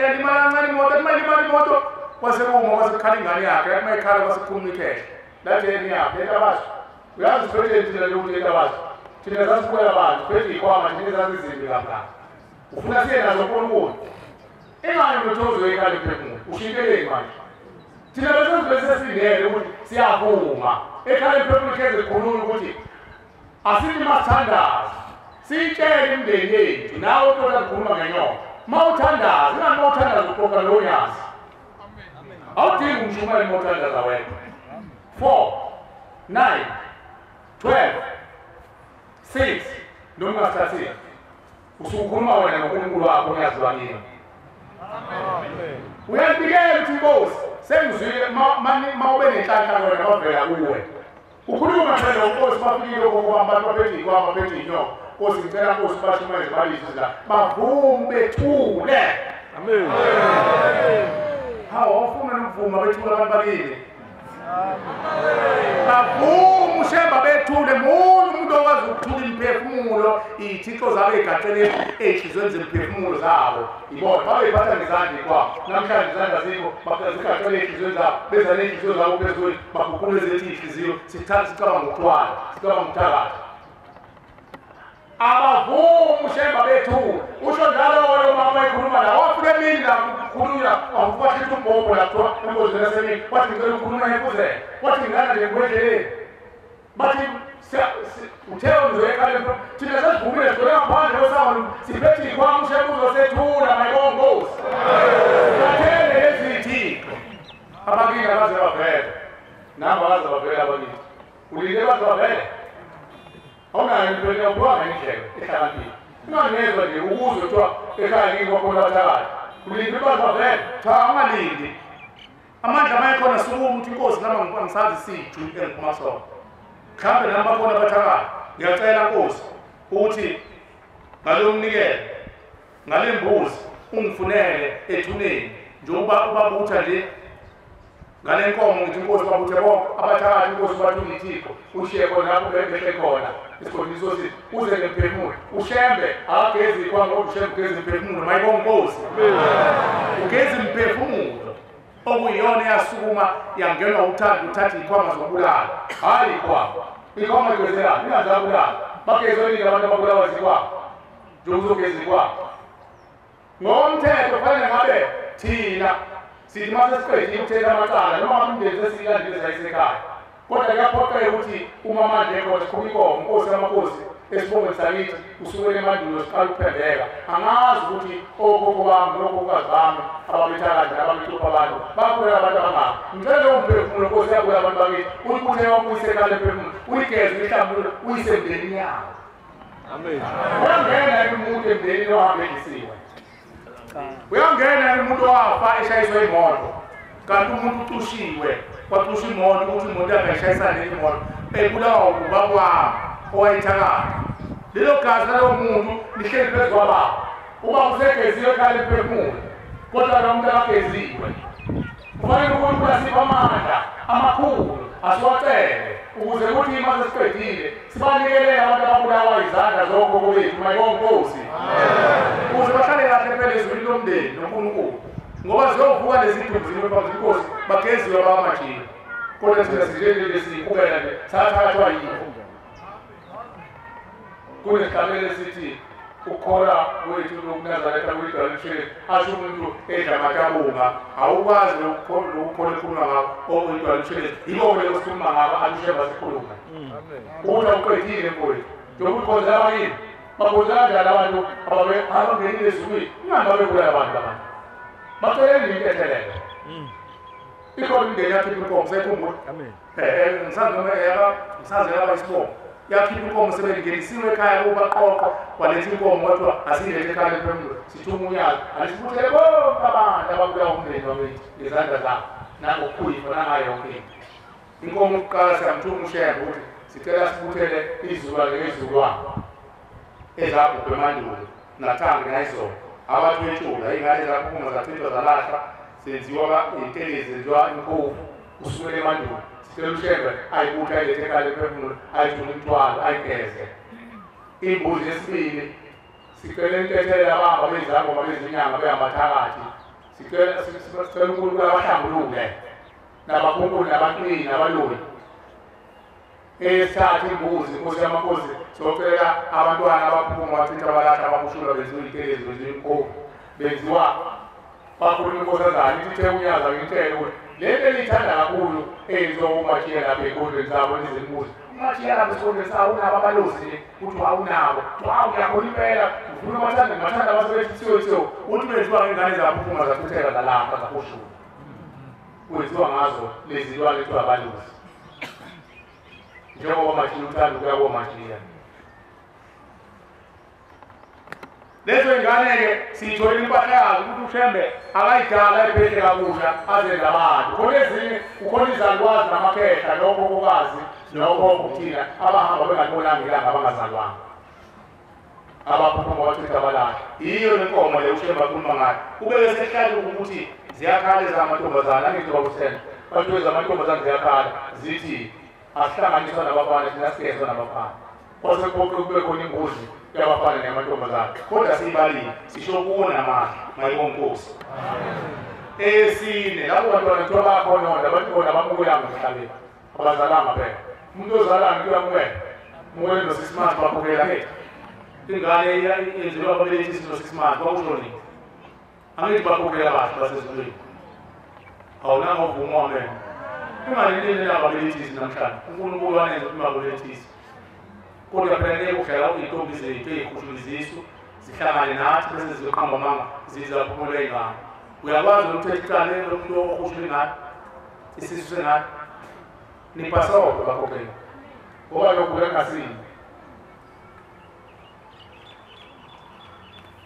yalimala kancane imoto, athi mayilimala imoto kwase kuma kwase kukhala ingane yakhe, yathi mayikhala kwase kukhuluma ikhehla. Lathi yena iyaphi eNtabazi? Uyazi siphethe thina lokuthi eNtabazi. Thina sasibuya abantu, siphethe iy'khwama thina ezazizimbi kangaka. Ufuna siye nazo uNkulunkulu. Ingane lutho ekhala imphefumulo, ushintsheleni manje? Thina bese sesilindele ukuthi siyavuma. Ekhala imphefumulo hlezi ikhuluma ukuthi asithi masithandaze. Siyitshele imindeni yethu nawe uthola kukhuluma ngenyoka. Uma uthandaza, ingani uma uthandaza uqoqa lowo nyazi. Awudingi umshumayeli uma uthandaza wena. 4, 9, 12, 6 noma ungasithathile. Usukhuluma wena noNkulunkulu wakho unyazi lwakini. Uyabikela ukuthi Nkosi sengizwile ma ube nenhlanhla wena bavela kuwe. Ukhuluma phela uNkosi bafikile okhokho abantu baphethe iy'khwama baphethe iy'nyoka. Nkosi ngicela Nkosi bashumayeze balizwe la. Bavume bethule. Amen. Hawu awufuna nokuvuma bethule abantu bakini. Bavume uShembe bethule munye umuntu okwazi ukuthula imiphefumulo iy'thixo zabo ey'gaqele ey'nhliziyweni zemphefumulo zabo. Ibona babeyiphatha ngezandla ikwabo. Namhlanje izandla zikho zigaqele ey'nhliziyweni zabo beza ney'nhliziyo zabo phezulu baguqule zethu iy'nhliziyo sicabanga ngokuthwala sicabanga ngokuthakatha. Abavume uShembe bethule. Usho njalo lo mama ekhuluma la wafika emini la kukhulunywa wahlitha umbhobho la kuthiwa engozini yasemini wathi ngicela ukukhuluma ngempuzela wathi ngana nje ngwendleleni bathi uthe uzoyekhala thina sesivumile sigcwele ngaphandle kwesango siphethe iy'khwama uShembe uzosethula mayibonge Nkosi. Bathele lezi y'thixo abakini abaze bavele nabo abaze bavele abakithi ulinde baze bavele. Awunayo impela ubuka ngendlela ehlakaniphile. Unganezwa nje ukuzwe kuthiwa ekhaya kini kwakhona abathakathi. Ulinde baze bavele. Cha ungalindi. Amandla mayekhona sukuma ukuthi Inkosi nami angisazi isithu engiphuma sona. Mhlawumbe nami bakhona abathakathi. Ngiyacela Nkosi ukuthi ngalo mnikelo ngale mbuzi ungifunele ethuneni njengoba ubabutha nje ngale nkomo ngithi Inkosi babuthe bonke abathakathi Inkosi bathule ithixo ushiye khona lapho behle khona isigodini sosithi uze ngemphefumulo uShembe akagezi ikhwama kodwa uShembe ugeza imphefumulo mayibonge Nkosi. Ugeza imphefumulo okuyiyona eyasukuma yangenwa uthando uthatha iy'khwama zokubulala hhayi ikhwama ikhwama igezelani ingazabulala bagezwe nini abantu ababulawa zikwama njengoba uzogeza ikhwama ngomthetho kufanele ngabe thina sithi mase siqedile ukuthetha amacala noma umndeni sesilandile sayisekhaya kodwa kuyaphoqeka ukuthi uma manje ekhona sikhuluma inkomo inkosi yamakhosi esibongweni sakithi usukela emandulo siqala ukuphembeka. Angazi ukuthi okhokho bami nokhokhokazi bami ababethakathi nababethupha abantu bakhuleka abantu abangaka. Ngicela lowo mphefumulo Nkosi yabuya abantu bakithi uyibuthe wonke uyisekhaya lemphefumulo uyigeze uyihlambulule uyise emndenini yawo. Amen. Uyangena umuntu emndenini ohambelisiwe. Uyangena umuntu owafa eshayiswe imoto. Kanti umuntu ucushiwe, kwacusha imoto ukuthi imoto angayishayisana imoto. Ebulawa ubaba wami owayithakatha. Lelo gazi lalowo muntu lihleli phezu kwababa. Uma usegeziwe ekhaya liphefumula. Kodwa lo muntu akageziwe. Kufanele uNkulunkulu asiphe amandla amakhulu asiwacele ukuze kuthi uma sesiqedile sibanikelele abantu ababulawa izandla zokhokho bethu mayibonke. Ukuze bahlale kahle phela ezulwini lomndeni noNkulunkulu. Ngoba ziyovuka lezi zidumbu zime phambi kwenkosi bageziwe abamajini. Kodwa thina sinje lesiqhubeka nje sathathwa yikho. Kunesigabelo esithi ukukholwa kwethu lokuNazaretha kuyidwala asho umuntu edla amatabunga awukwazi lokukholwa ekhuluma ngakho okuyidwala ushelezi yiko ke osikhuluma ngako alushemba sikhuluma. Ukuthi awuqedile mfowethu njengoba ukhonza abakini bakhonza kanjani abantu abangenile ezulwini ingani babebulala abantu abantu baceleni intethelelo. Ikhona imindeni yakhipha inkomo sayikhumbula. Ngisazi yaba isibongo yakhipha inkomo sebengenisiwe ekhaya ubaqoqa waletha inkomo kwathiwa asilethe ekhaya lephefumulo sithuma unyaka alisibuthele bonke abantu ababulawa umndeni wakwethu ngezandla zabo nangokukhuyipha nangayo yonke into. Inkomo yokuqala siyamthuma uShembe ukuthi sicela sibuthele izizukulwane ngezizukulwane ezabhubha emandulo nathange nayizolo abathwetshula iy'ngane zaphuma zachithwa zalahlwa senziwa iy'ntelezi zenziwa impofu kusukela emandulo. Sicela uShembe ayibuthe ayilethe ekhaya lephefumulo ayithule imithwalo ayigeze. Imbuzi yesibili sicela intethelelo abahamba bezangoma bezinyanga behamba-thakathi. Sicela uNkulunkulu abahlambulule nabakunkulu nabantwini nabaluli. Eyesithathu imbuzi inkosi yamakhosi socela abantwana abaphuma bachitha abalahla ababushulwa benziwa iy'ntelezi benziwa impofu benziwa bakhuluma inkosazana ithi ithe unyaza ngitshele ukuthi le nto eliyithanda kakhulu eyenziwa uMachiya lapha ey'nkondlweni zabo nizimuzi. uMachiya lapha esikolweni sawo unabo abalozi nje kuthiwa awunabo kuthiwa uyakhona impela ufuna ubathanda ngibathanda abasebethisiwe uthi benziwa ngey'ngane zaphuma zachitheka zalapha zahushulwa kwenziwa ngazo lezi lwane kuthiwa abalozi. Njengoba Machiya uthanda ukuya koMachiya. Lezo ingane-ke siyitholile impahla yazo ukuthi uShembe akayidala ephethe kabusha azenze abantu. Khona ezinye kukhona izalukwazi namakhehla nokhokhokazi nokhokho kuthina abahamba bengalibonanga ilanga abangazalwanga. Abaphuphuma bachitha abalahla. Yiyo le nkomo le uShembe akhuluma ngayo. Ube sehlala ukuthi ziyakhala ezamantombazana angithi bakusena. Bathiwe ezamantombazana ziyakhala zithi asihlanganiswa nabafana thina sigezwa nabafana. Kwase kuphoqe kube khona imbuzi yabafana namantombazana. Kodwa siyibalile sisho kuwona amandla mayibonke. Esine labo bantwana kuthiwa bayakhononda abantu bona bamukelanga emhlabeni abazalanga phela. Umuntu ozalanga kuyamukela mukele no-6 months baphukela ke ingane yenziwa ababelethisi no-6 months kwakusho nini? Angithi baphukela kahle basezulwini. Awunanga uvumo amen. Ingane nini ababelethisi namhlanje? uNkulunkulu wanenza ukuthi babelethisi. Kodwa phela ngeke kudlala iy'ntombi zethu ey'khushula izisu zihlangane nathi bese zizoqamba amanga zizaphumula iy'ngane. Uyakwazi ukuthetha icala lomuntu okhushula ingane isisu sengane nipasoko bakhokhela ngoba lokhu kungasini.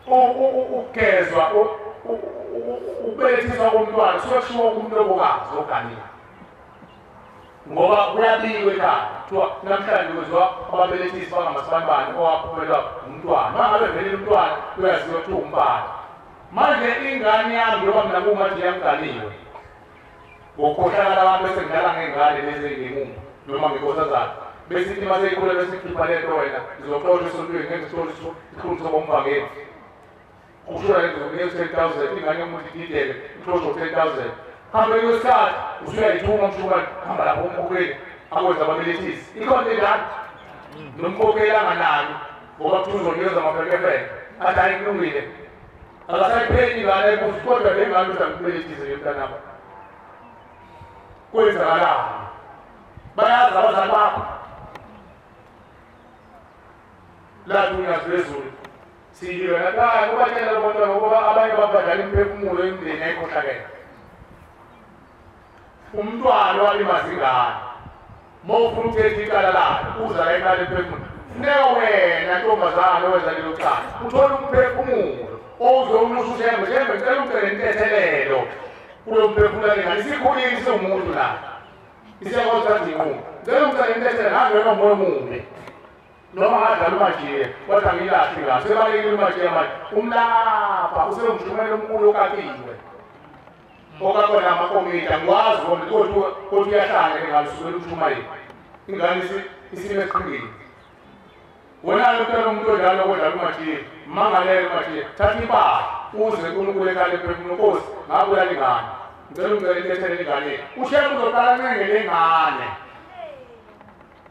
Ukugezwa ukubelethiswa komntwana suke kushiwo kumlobokazi oganile ngoba kuyabikwa ekhaya kuthiwa namhlanje kwenziwa ababelethisi bangamasibanibani owaphumelwa umntwana. Uma ngabe velile umntwana uyaziwa kuthiwa umfana. Manje ingane yami njengoba mina kumathi yamganiwe ngokukhohlakala abantu bese ngidlala ngey'ngane lezi ey'ngemumva noma ngenkosazana besithi uma seyikhula besikhipha le nto wena ngizoxoshwa esontweni ngeke ngisixoshwe isikhulu sokomvangeli. Kushura le nto nge-10,000 ingane yomuntu idideke ixoshwe 10,000. Hambe kwesikhathi usuyayithuma umshumane hamba lapho umkhokheli akwenza ababelethisi. Ikhona ingane nomkhokheli anganaki ngoba kuthiwa uzonikeza amafekefeke athi hayi kulungile. Akasayipheli ingane ebuzi kodwa le ngane uthi angikubelethise nje mntanami. Kwenzakalani? Bayazi abazali bakho. Lathi unyazi lwezulu siyilwe nakhaya kubatshela labantwana ngoba abanye babadlala imiphefumulo emndeni ayikhohlakele. Umntwana walimaza ingane. Uma ufuna ukuthetha icala layo uza la ekhaya lephefumulo Funeka wena ntombazane owenza lelo cala uthole umphefumulo ozowunusa uShembe. Shembe ngicela ungicele intethelelo kulo mphefumulo lengane isikhulile isiwumuntu la isiyakwazi uthatha iy'nqumo. Ngicela ungicele intethelelo ngangena umoya omubi noma ngadlala umajiye wathi angilahli kahle sebalekile umajiye manje umlapha usewumshumela omkhulu okakiwe okakona amakomiti angikwazi wona kodwa uyahlala engalusukela umshumayeli ingane isime esiqhingini. Wena-ke mntwana umuntu onjalo kodlala umajiye mangalele umajiye thatha impahla uze uNkulunkulu ekhaya lephefumulo Nkosi ngabulala ingane ngicela ungicele intethelelo ingane. UShembe uzoqala ancengele ingane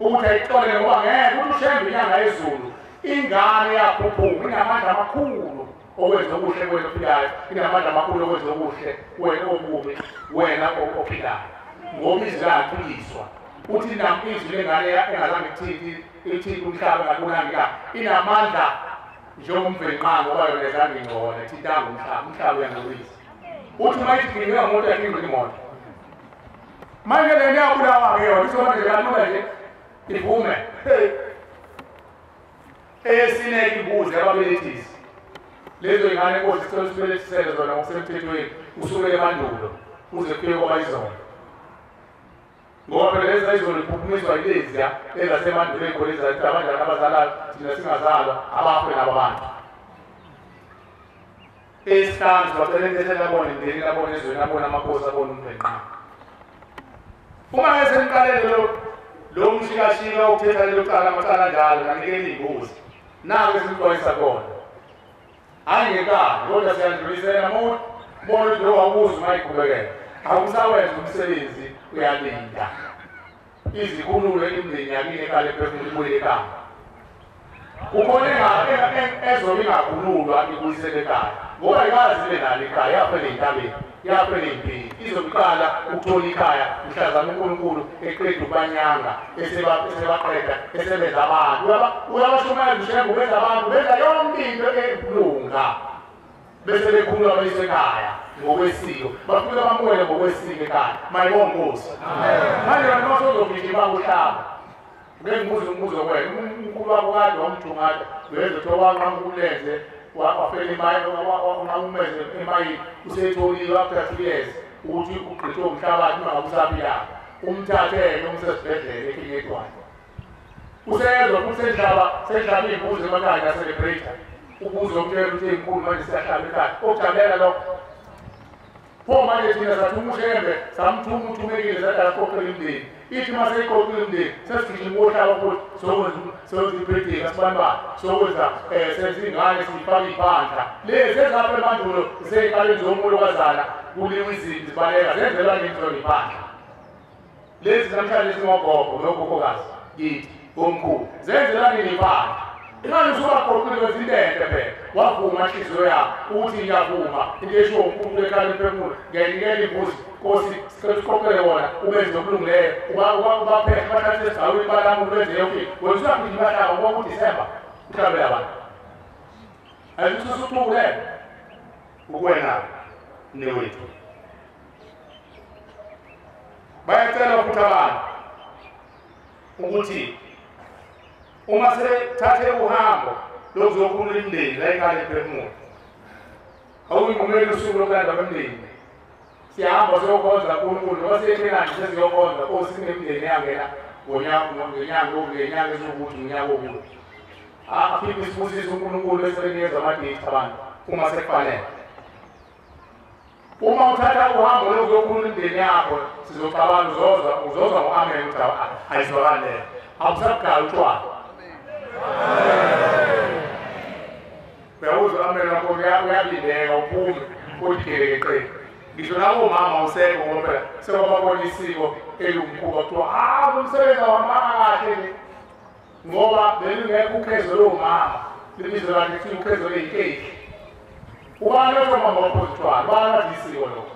ukuthi ayixolele ngoba ngeke ukuthi uShembe inyanga yezulu ingane yaphuphuma inamandla amakhulu okwenza okuhle wena ophilayo, inamandla amakhulu okwenza okuhle wena obubi wena ophilayo ngoba izwi layaqiniswa. Uthi izwi lengane engazange ithinte umhlaba engabonanga ilanga inamandla njengomvelinqangi ngoba yona ezange ingcole ithintanga umhlaba, umhlaba uyangcolisa. Uthi uma ithi ginqika ngomuntu yaginqika imoto. Manje le nto iyabulawa-ke yona izoba nje kalula nje ivume. Eyesine imbuzi yababelethisi lezo ingane Nkosi sicela usibelethisele zona ngokusemthethweni kusukela emandulo kuze kufike kwaba izolo ngoba phela lezi izolo liphuphumiswa yileziya ezasemandulo ey'khona ezathi abanjani abazalayo thina singazalwa abafe nabo abantu. Eyesihlanu sibacela intethelelo abone emndenini abone ezweni abone amakhosi abone umvenqaba. Uma-ke seniqalele lo mshikashika ukuthetha lelo cala amacala njalo nanikela iy'mbuzi naku esimxwayisa kona hhayi ngekani kodwa siyandlulisela muntu bona ukuthi lo awukuzi uma iqhubekela awusawenza umsebenzi uyalinda izikhululo imindeni yakini ekhaya lephefumulo ibuyele ekhaya. Kukhona ezobe ingakhululwa ibuyisele ekhaya ngoba ikazi ibe nalo ikhaya yaphela ey'ntabeni yaphela ey'mpini izokuqala ukuthola ikhaya mhlazana uNkulunkulu eqeda ukubanyanga esebaqeda esebenza abantu uyabashumayela uShembe ubenza abantu benza yonke into ebulunga bese bekhululwa bayiswe ekhaya ngokwesiko bafike bamukele ngokwesiko ekhaya. Mayibonge Nkosi. Manje wena uma sozogijima uhlaba ngeke ngibuze umbuzo kuwena umkhulu wakho kade wamthungatha wezwe kuthiwa wanqamuka umlenze wafela unqamumeze emayini usetholile after 2 years ukuthi ugqitshwe umhlabathi uma ngabe usaphilanga umthathe-ke umsesibhedlela eKing Edward usezwa futhi sehlaba iy'mbuzi emakhaya ngiya-celebrate ukuze umtshela ukuthi ey'nkulu manje siyahlaba ekhaya okujabulela lokho. Pho manje thina sathuma uShembe samthuma uthumekile sathi asiqoqele imindeni ithi uma seyiqoqile imindeni sesigijima kohlaba futhi sokwenza ibhedika sibanibani sokwenza senza iy'ngane siyifake iy'phandla lezi ezapha emandulo zisey'qaleni zomolokazana kuliwa izinto zibaleka zenzelwa nini zona iy'phandla lezi namhlanje singogogo nogogokazi kithi omkhulu zenzelwa nini iy'phandla. Ingane usubaqoqile kwenza into enhle phela wavuma inhliziyo yakho ukuthi ngiyavuma into eshiwo uNkulunkulu ekhaya lephefumulo ngiyayinikela imbuzi Nkosi sicela usiqoqele wona ubenze okulungileyo ubaphehe bathathe esigcawini balamule benze yonke into wena usuyagijima bahlaba ngoba uDisemba uhlabele abantu ayikuthi usuthule ukuwena newethu. Bayacela futhi abantu ukuthi uma sethathe uhambo lokuzokhulula imindeni la ekhaya lephefumulo awuyinqumeli usuku lokulanda kwemindeni siyahamba siyokhonza uNkulunkulu noma siyehlelani sesiyokhonza Nkosi sinemindeni eyangena ngenyanga ezokuthi ngonyaka okuthi akhiphe isibusiso uNkulunkulu bese benikeza ama-dates abantu uma sekufanele. Uma uthatha uhambo lokuzokhulula imindeni yakho sizocabanga uzozwa ngo-amen ukuthi ayizwakali leyo awusabugaya utshwala. Uyawuzwa amen wakho uyalindeka uphume uthi gelekeqe ngisho nabomama usekho ngoba phela sekwababona isiko eliwumkhuba kuthiwa hawu umsebenzi awuhambanga kahle ngoba belungekho ukhezo lomama libizo lakhe kuthiwa ukhezo ley'keyiki. Ubani othi omama baphuza utshwala? Ubani athi isiko lokho?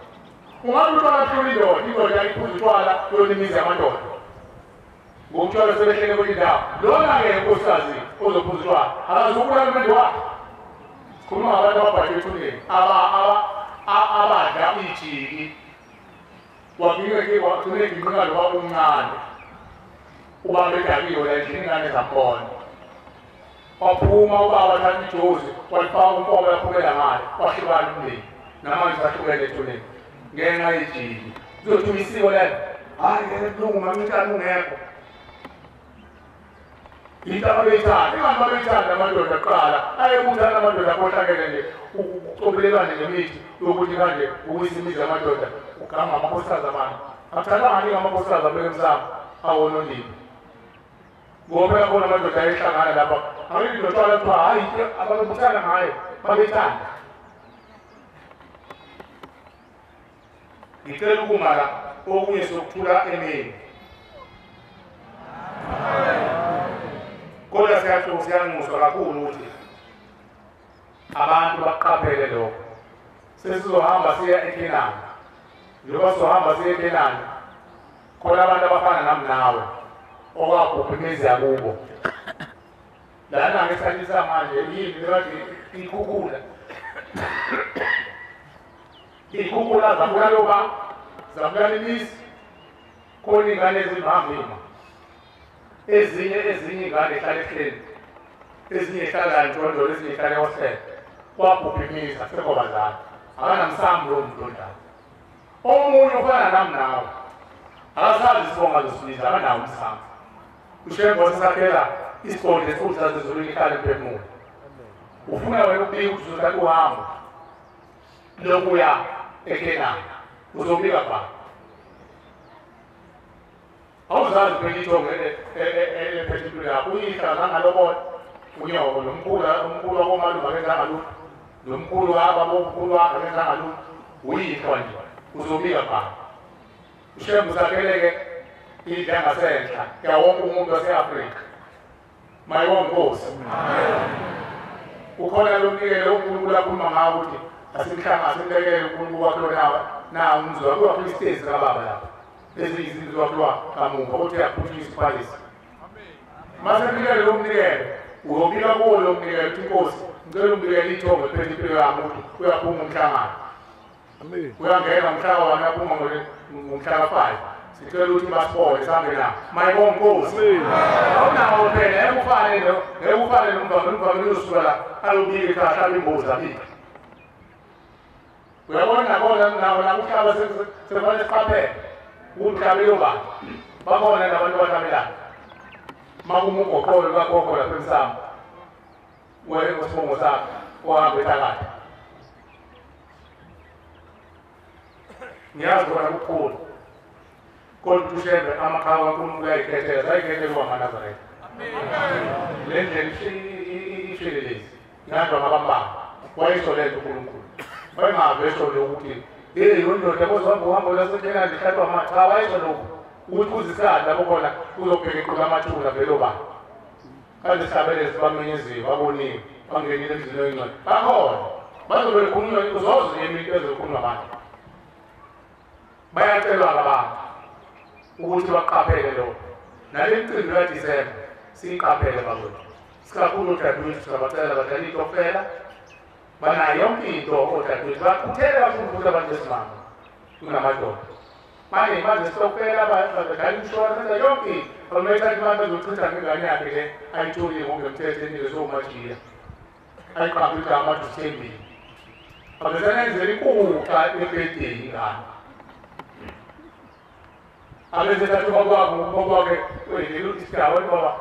Ungabe utshwala kuhlula indoda, indoda yayiphuza utshwala kuyona imizi yamadoda ngokutshwala sebehlele kwenye indawo. Lona-ke unkosikazi ozophuza utshwala akazukubulala umendo wakhe. Sikhuluma ngabantu ababhajwe ethuneni abadla ijiki wagcine eginqika loba umncane ubaba edakiwe la endlini ingane zambona. Waphuma ubaba wathatha ijozi walifaka umpomo yaphumela ngale wahlukana umndeni. Namanje sahlukene ethuneni ngenxa yejini. Kuzothi isiko lelo. Hayi ngeke kulungu mama intwana ungekho. Into ababeyithanda, ingane babeyithanda amadoda kuqala. Ayebuthana amadoda akhohlakele nje ukucobelelwane ngemithi yokuthi kanje ukuyisa imizi yamadoda uganga amakhosikazi abantu. Akuthandanga ningi amakhosikazi abeke emsamo awonondini. Ngoba khona amadoda ayehlangana lapha. Angithi notshwala kuthiwa hhayi ababebuthana ngayo babethanda. Ngicela ukuma la okunye sokuthula emini. Kodwa siyanxuswa kakhulu ukuthi abantu baqaphele lokho. Sesizohamba siya eKenani. Njengoba sizohamba siya eKenani, khona abantu abafana nami nawe okwagubha imizi yakubo. Lana ngesikhathi samanje yini bathi ikhukhula. Ikhukhula zabulala obaba, zabulala imizi. Khona iy'ngane ezimhamba ezinye iy'ngane ehlala ehleni, ezinye ehlala ntondolo, ezinye ehlala ehostela. Kwabhubha imizi akusekho bazali. Akanamsambo lowo muntu onjalo. Omunye ufana nami nawe akasazi isibonga zosibiza, akanawo umsambo. Ushembe wasesakhela isigodlo esikhulu sasezulwini ihlale emphefumulo. Ufuna wena ukubika ukuthi uzothatha uhambo lokuya eKenani. Uzobika bani? Awuzazi phela ithongo ephethe impilo yakho. Uyihla zangalobola unyoko nomkhulu omkhulu wakomalume akenzanga lutho, nomkhulu wababa omkhulu wakhe akenzanga lutho. Uyihla nje uzobika bani? Ushembe usakheleke indlu yangasenhla yawonke umuntu wase-Afrika. Mayibonge Nkosi. Ukhona lo mnikelo uNkulunkulu akhuluma ngawo ukuthi asimhlanga asimlekele uNkulunkulu wakhe nawe na umzi wakhe wakhe isitezi kababa lapha. Ezinye izinto wakhiwa kamuva ukuthi uyaphuthumisa iphalisi. Mase mnikele lo mnikelo uzobika kuwo lo mnikelo uthi Nkosi ngicela umnikele ithongo ephethe impilo yami ukuthi uyaphuma umhlangano. Uyangena umhlaba wami uyaphuma ngomhla ka-5. Sicela ukuthi basibone sihambe nabo. Mayibonge Nkosi. Awunawo phela ngeke ufane lo, ngeke ufane nomvangeli uzosuka la ayobika ekhaya ahlabe imbuzi abike. Uyabona nakhona nawo la umhlaba sekufanele siqaphele. Umhlaba ubani? Bakhona nabantu abahlabelayo. Makuma ugoqolo lukagogo lapha emsamo. Wena ngosibongo sakho ohamba ethakatha. Ngiyazi khona kukhulu. Kodwa uShembe amaqhawe kaNkulunkulu ayikhethela, sayikhethela uwamaNazaretha. Le ndlela ishelelezi ihanjwa ngabambalwa. Wayesho le nto uNkulunkulu. Wayengabe esho lokuthi hey yondoda bozohamba uhambo lwaseKenani lihlatshwa amathe. Cha, wayesho lokhu ukuthi kuze isikhathi lapho khona uzobheka equla amathuna vele obani. Kanje sihlabelele sibamenyeziwe, baboniwe, bangenile emzini oyingcwele. Bakhona bazobe bekhulunywa, uzozwa into ezokhulunywa abantu. Bayacelwa abantu ukuthi baqaphele lokho. Nale micimbi kaDisemba siyiqaphele bakwethu. Sikakhulu odadewethu singabacela badlale itokfela. Banayo yonke into odadewethu, bakhuthele kakhulu futhi abantu besimame kunamadoda. Manje sitokfela badlala imishwana, benza yonke into. Uma ethatha imali bezochitha ngengane yakhe le ayitholile ngokungemthetho enikezwe uMajiya. Ayiqaphe igama athi uSithembile. Abesenenzela inkuxa ebhedeni ingane. Abesethatha ubaba wakhe wendlela isigaba baba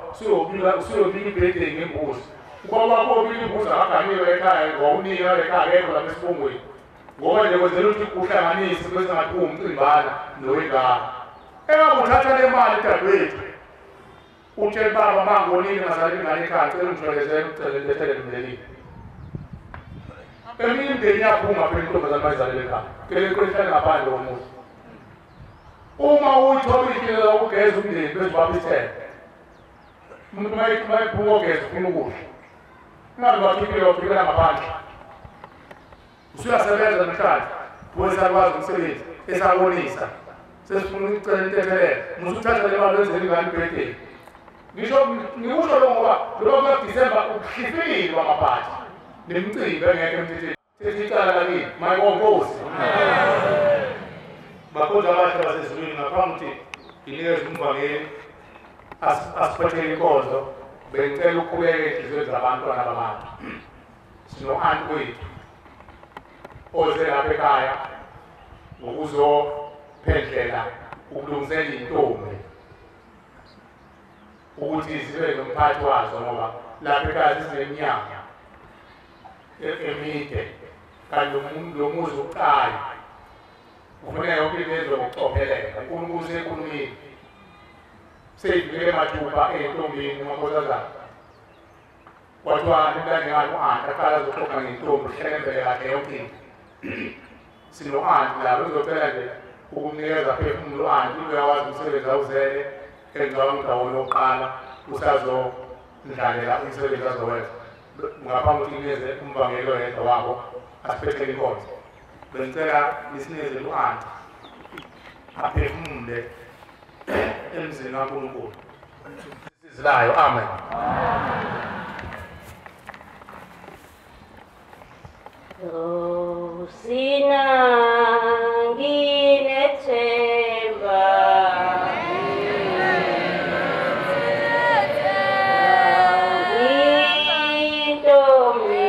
usuyobika ibhedeni ngembuzi. Ubaba wakho obika imbuzi akaganiwe ekhaya wawunika ekhaya akekho lapha esibongweni. Ngoba nje kwenzela ukuthi uhlanganise bese ngathi kuwumcimbana nowengane. Engabe uthatha le mali dadewethu. Utshela baba mangonile ngazali ingane ekhaya cela ungijwayezele ucele lethele emndenini. Eminye imindeni iyaphuma phela intombazane bayizalele ekhaya. Kele ihlale ngaphandle komuzi. Uma uyithola inhlela ukugeza umndeni bese ubabisela. Umuntu mayephuma ogeza ufuna ukudla. Ingabe bakhiphile waphikela ngaphandle. Usuyasebenza namhlanje, wesakwazi umsebenzi, esabonisa. Sesifuna ukucela intethelelo. Musuthatha le mali wenzele ingane ibhedeni. Ngisho ngikusho lo ngoba lo kaDisemba ukuhlifikile kwamaphathi. Nemicimbi engekho emthethweni. Sethi icala lakini, mayibonge Nkosi. Bakhonzi abahle basezulwini, ngaphambi ukuthi nginikeze umvangeli asiphathele inkonzo. Bengicela ukukhuleka enhliziyweni zabantwana babantu. Sino-anti wethu oze lapha ekhaya ngokuzophendlela ukulungisela iy'ntombi ukuthi zibe nomphathi wazo, ngoba lapha ekhaya sizineminyaka emide kanti lo muzi uqala kufuneka yonke into yenziwe ngokucophelela. uNkulunkulu usekhulumile, seyivikele mathupha ey'ntombini umakhosazana. Kwathiwa nimlande ngani u-anti aqala azoxoxa ngentombi hlelembele kahle yonke into. Sino-anti lapho ngizocela nje ukumnikeza phefumulo u-anti, uyakwazi umsebenzi awuzele engicabanga ukuthi awona wokuqala, usazondlalela umsebenzi azowenza. Ngaphambi kokuthi nginikeze umvangeli oyedwa wabo asiphethele inkonzo, bengicela nisinikezele u-anti aphefumule emzini kaNkulunkulu. Sizilayo, amen. Sina nginethemba intombi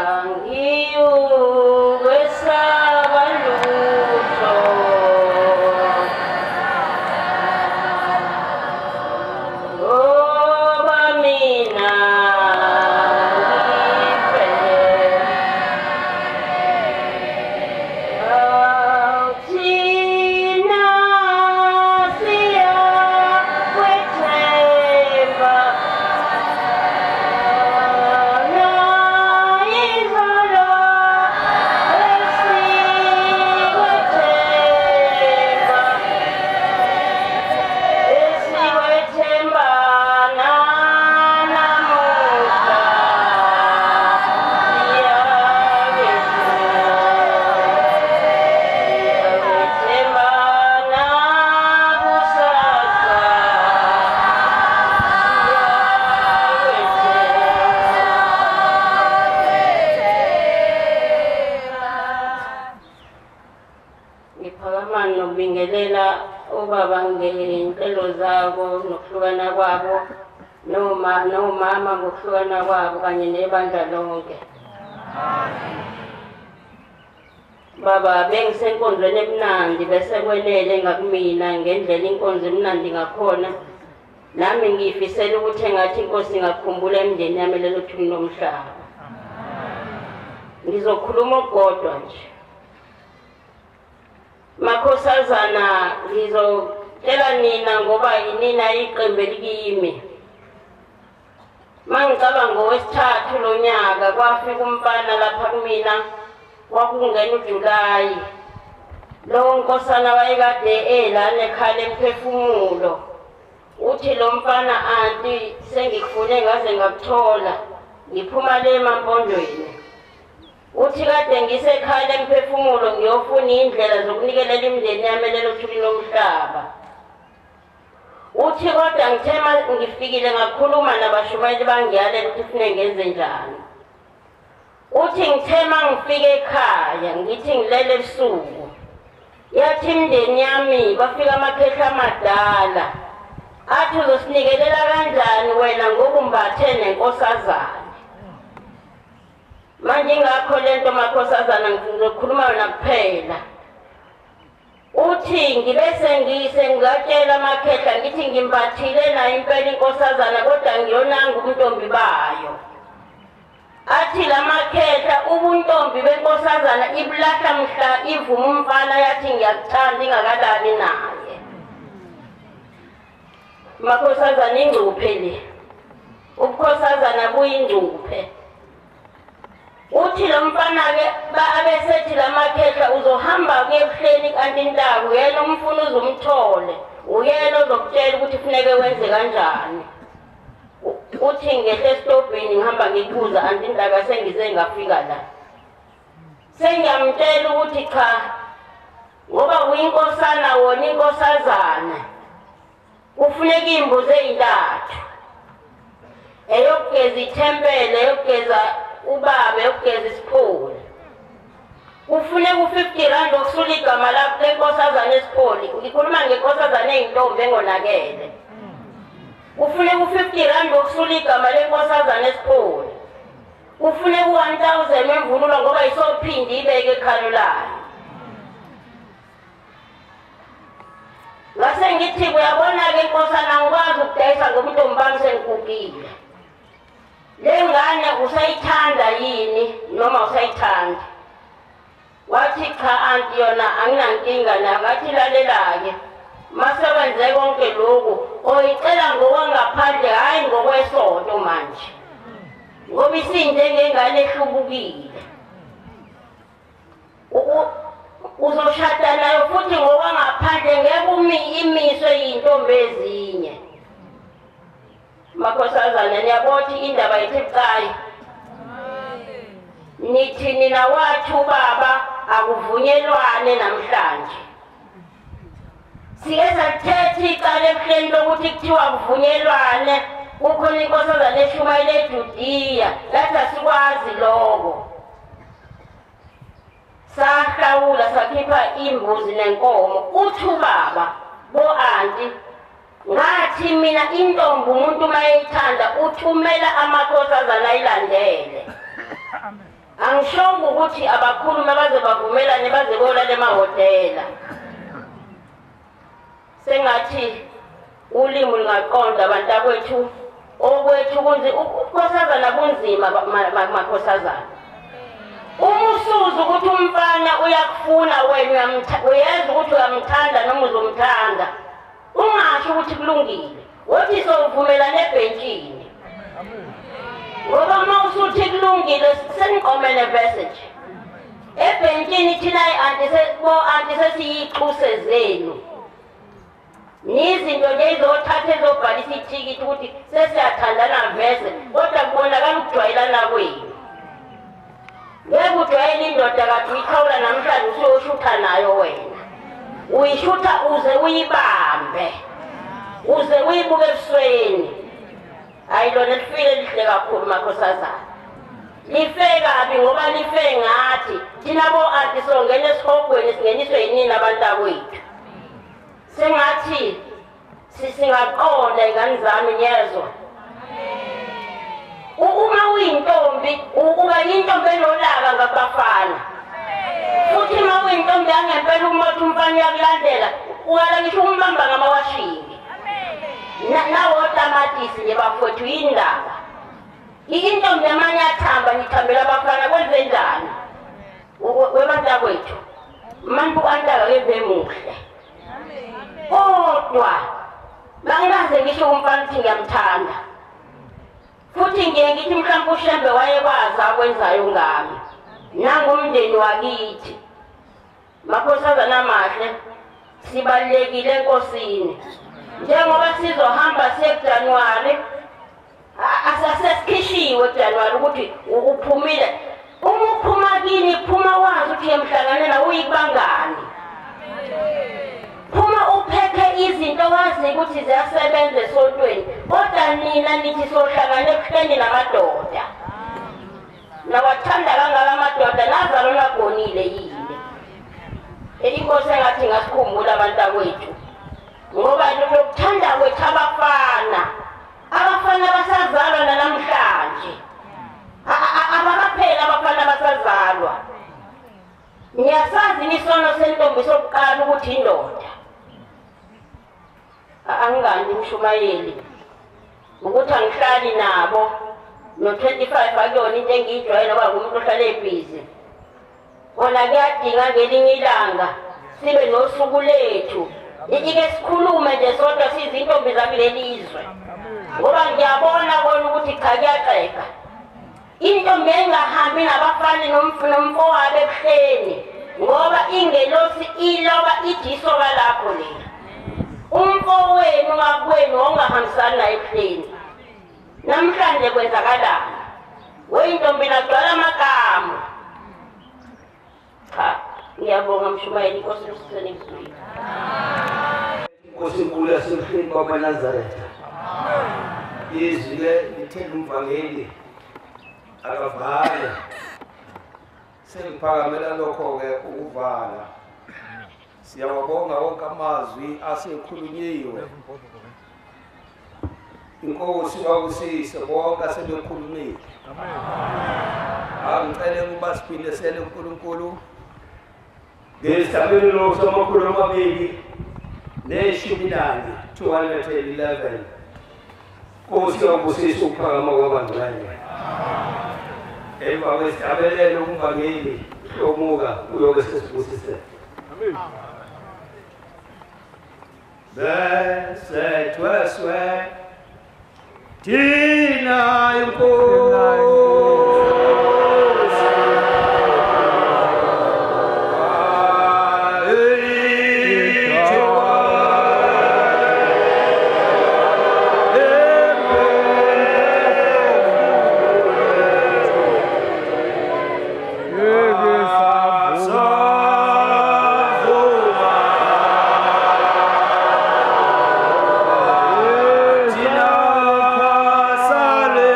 angiyukwesaba lutho ngoba mina ngiphelele. Thina siyakwethemba na izolo esikwethemba esikwethemba namuhla siyakwethemba nakusasa Ngiphakama nokubingelela obaba ngey'nhlelo zabo nokuhlukana kwabo nomama ngokuhlukana kwabo kanye nebandla lonke. Baba, bengisenkonzweni emnandi bese kwenele ngakumina ngendlela inkonzo emnandi ngakhona. Nami ngiyifisela ukuthi engathi inkosi ingakhumbula imindeni yami lelo thuni lomhlaba. Ngizokhuluma okukodwa nje. Makhosazana, ngizotshela nina ngoba yinina iqembu elikimi. Mangicabanga ngowesithathu lo nyaka kwafika umfana lapha kumina, kwakungena uJulayi. Lowo nkosana wayekade elana ekhala emphefumulo. Uthi lo mfana, anti sengikufune ngaze ngakuthola, ngiphuma le emampondweni. Uthi kade ngisekhala emphefumulo ngiyofuna iy'ndlela zokunikelela imindeni yami lelo thuli lomhlaba. Uthi kodwa ngithe ngifikile ngakhuluma nabashumayeli bangiyalela ukuthi kufuneka ngenze njani. Uthi ngithe mangifika ekhaya ngithi ngilele ebusuku, yathi imindeni yami bafika amakhehla amadala athi uzosinikelela kanjani wena ngoba umbathe nenkosazana. Manje ingakho lento makhosazana ngizokhuluma yona kuphela. Uthi ngibe sengatshela amakhehla ngithi ngimbathile nayo impela inkosazana kodwa ngiyonanga ubuntombi bayo. Athi lamakhehla ubuntombi benkosazana ibulahla mhla ivuma umfana yathi ngiyakuthanda ingakalali naye. Makhosazana ingcuphe le, ubukhosazana buyingcuphe. Uthi lo mfana-ke abesethi lamakhehla uzohamba kuye ebuhleni kanti intaka uyena umfuna uzumthole, uyena ozokutshela ukuthi kufuneke wenze kanjani. Uthi ngehle esitobhini ngihamba ngikubuza anti intaka sengize ngafika la. Sengiyamtshela ukuthi cha, ngoba uyinkosana wona inkosazana kufuneka iy'mbuzi ey'ntathu, eyokugeza ithempeli, eyokugeza ubaba, eyokugeza isipholi. Kufuneka u-50 rand okusula igama lakho lenkosazana esipholi. Ngikhuluma ngenkosazana eyintombi engonakele. Kufuneka u-50 rand okusula igama lenkosazana esipholi. Kufuneka u-1000 wemvunulo ngoba isophinde ibeke ekhalo layo. Ngase ngithi uyabona-ke inkosana angikwazi ukudayisa ngobuntombi bami sengigugile. Le ngane usayithanda yini noma usayithanda? Wathi cha anti yona anginankinga nayo. Ngathi lalela-ke, mase wenze konke lokhu oyicela ngokwangaphandle hhayi ngokwesonto manje. Ngoba isinjengengane ehlubukile. Uzoshada nayo futhi ngokwangaphandle ngeke imiswe yintombi ezinye. Makhosazana niyabona indaba ithi bucayi. Nithi nina wathi ubaba akuvunyelwane namhlanje. Sike sathetha icala ebuhleni lokuthi kuthiwa akuvunyelwane, kukhona inkosazana eshumayela eJudiya, lathi asikwazi lokho. Sahlawula sakhipha imbuzi nenkomo. Uthi ubaba bo-anti, ngathi mina intombi umuntu uma eyithanda uthumela amakhosazana ayilandele. Angishongo ukuthi abakhuluma baze bavumelane baze bolala emahhotela. Sengathi ulimi lungaqonda bantakwethu, okwethu ubukhosazana kunzima makhosazana. Uma usuza ukuthi umfana uyakufuna wena uyazi ukuthi uyamthanda noma uzomthanda, ungasho ukuthi kulungile, wothi sovumelana ebhentshini. Ngoba uma usuthi kulungile seniqomele message. Ebhentshini thina bo-anti sesiyixuse zenu. Nizinto nje izothatha ezobhalisa ithikithi ukuthi sesiyathandana vese, kodwa kubonakala ukujwayelana kwenu. Ngeke ujwayele indoda kade uyikhawula namhlanje usuyoshutha nayo wena. Uyishutha uze uyibambe, uze uyibuke ebusweni. Hayi lona lifile lihle kakhulu makhosazana. Life kabi ngoba life ngathi thina bo-anti songena esihogweni singeniswe yinini abantakwethu. Sengathi singaqonda ingane zami ngiyezwa. Uma uyintombi uba yintombi enolaka ngabafana. Futhi uma uyintombi yangempela umothi umfana uyakulandela, uyala ngisho umbamba ngamawashingi. Nawotamatisi nje bafowethu yindaba. Intombi yamanye athamba ngithambela abafana kwenze njani? Webantakwethu. Manje u-antaka keve muhle. Kodwa bangikaze ngisho umfana ukuthi ngiyamthanda. Futhi ngiye ngithi mhlawumbe uShembe wayekwazi akwenzayo ngami. Nangumndeni wakithi. Makhosazana amahle, sibalulekile enkosini. Njengoba sizohamba siye kuJanuwari, asasesikhishiwe kuJanuwari ukuthi uphumile. Uma uphuma kini, phuma wazi ukuthi emhlanganweni awuyikubangani. Phuma uphethe izinto wazi ukuthi ziyasebenza esontweni, kodwa nina nithi sohlangana ebuhleni namadoda. Nawathanda kangaka amadoda nazalona gonile yini. Inkosi engathi ngasikhumbula abantakwethu. Ngoba lokuthanda kwethu abafana, abafana basazalwa namhlanje. Abakapheli abafana basazalwa. Ngiyasazi isono sentombi sokuqala ukuthi indoda. Angingani mshumayeli ukuthi angihlali nabo no-25 akuyona into engiyijwayele ngoba ngumuntu ohlale ebhizi. Kona kuyadinga ngelinye ilanga sibe nosuku lethu ike sikhulume nje sodwa siyizintombi zakuleli zwe. Ngoba ngiyabona kona ukuthi cha kuyaxega. Intombi engahambi nabafana nomfowabo ebuhleni ngoba ingelosi iloba idisoka lakho leli. Umfowenu wakwenu ongahambisani naye ebuhleni. Namhlanje kwenzakalani? Weyintombi nagcwala amagama. Cha, ngiyabonga mshumayeli, inkosi ibusise nizwile. Inkosi enkulu yasebuhleni kwamaNazaretha. Izwi ke lithe umvangeli akavale. Sengiphakamela lokho-ke ukuvala. Siyawabonga wonke amazwi asekhulunyiwe. Inkosi ibabusise bonke asebekhulumile. Angicele ukuba siphindisele uNkulunkulu ngesihlabelelo sama-214, 211. Nkosi yabusisa ukuphakama kwabangcwele. Emva kwesihlabelelo umvangeli hlomuka uyobe sesibusisela. Besethweswe thina inkosi thina sale.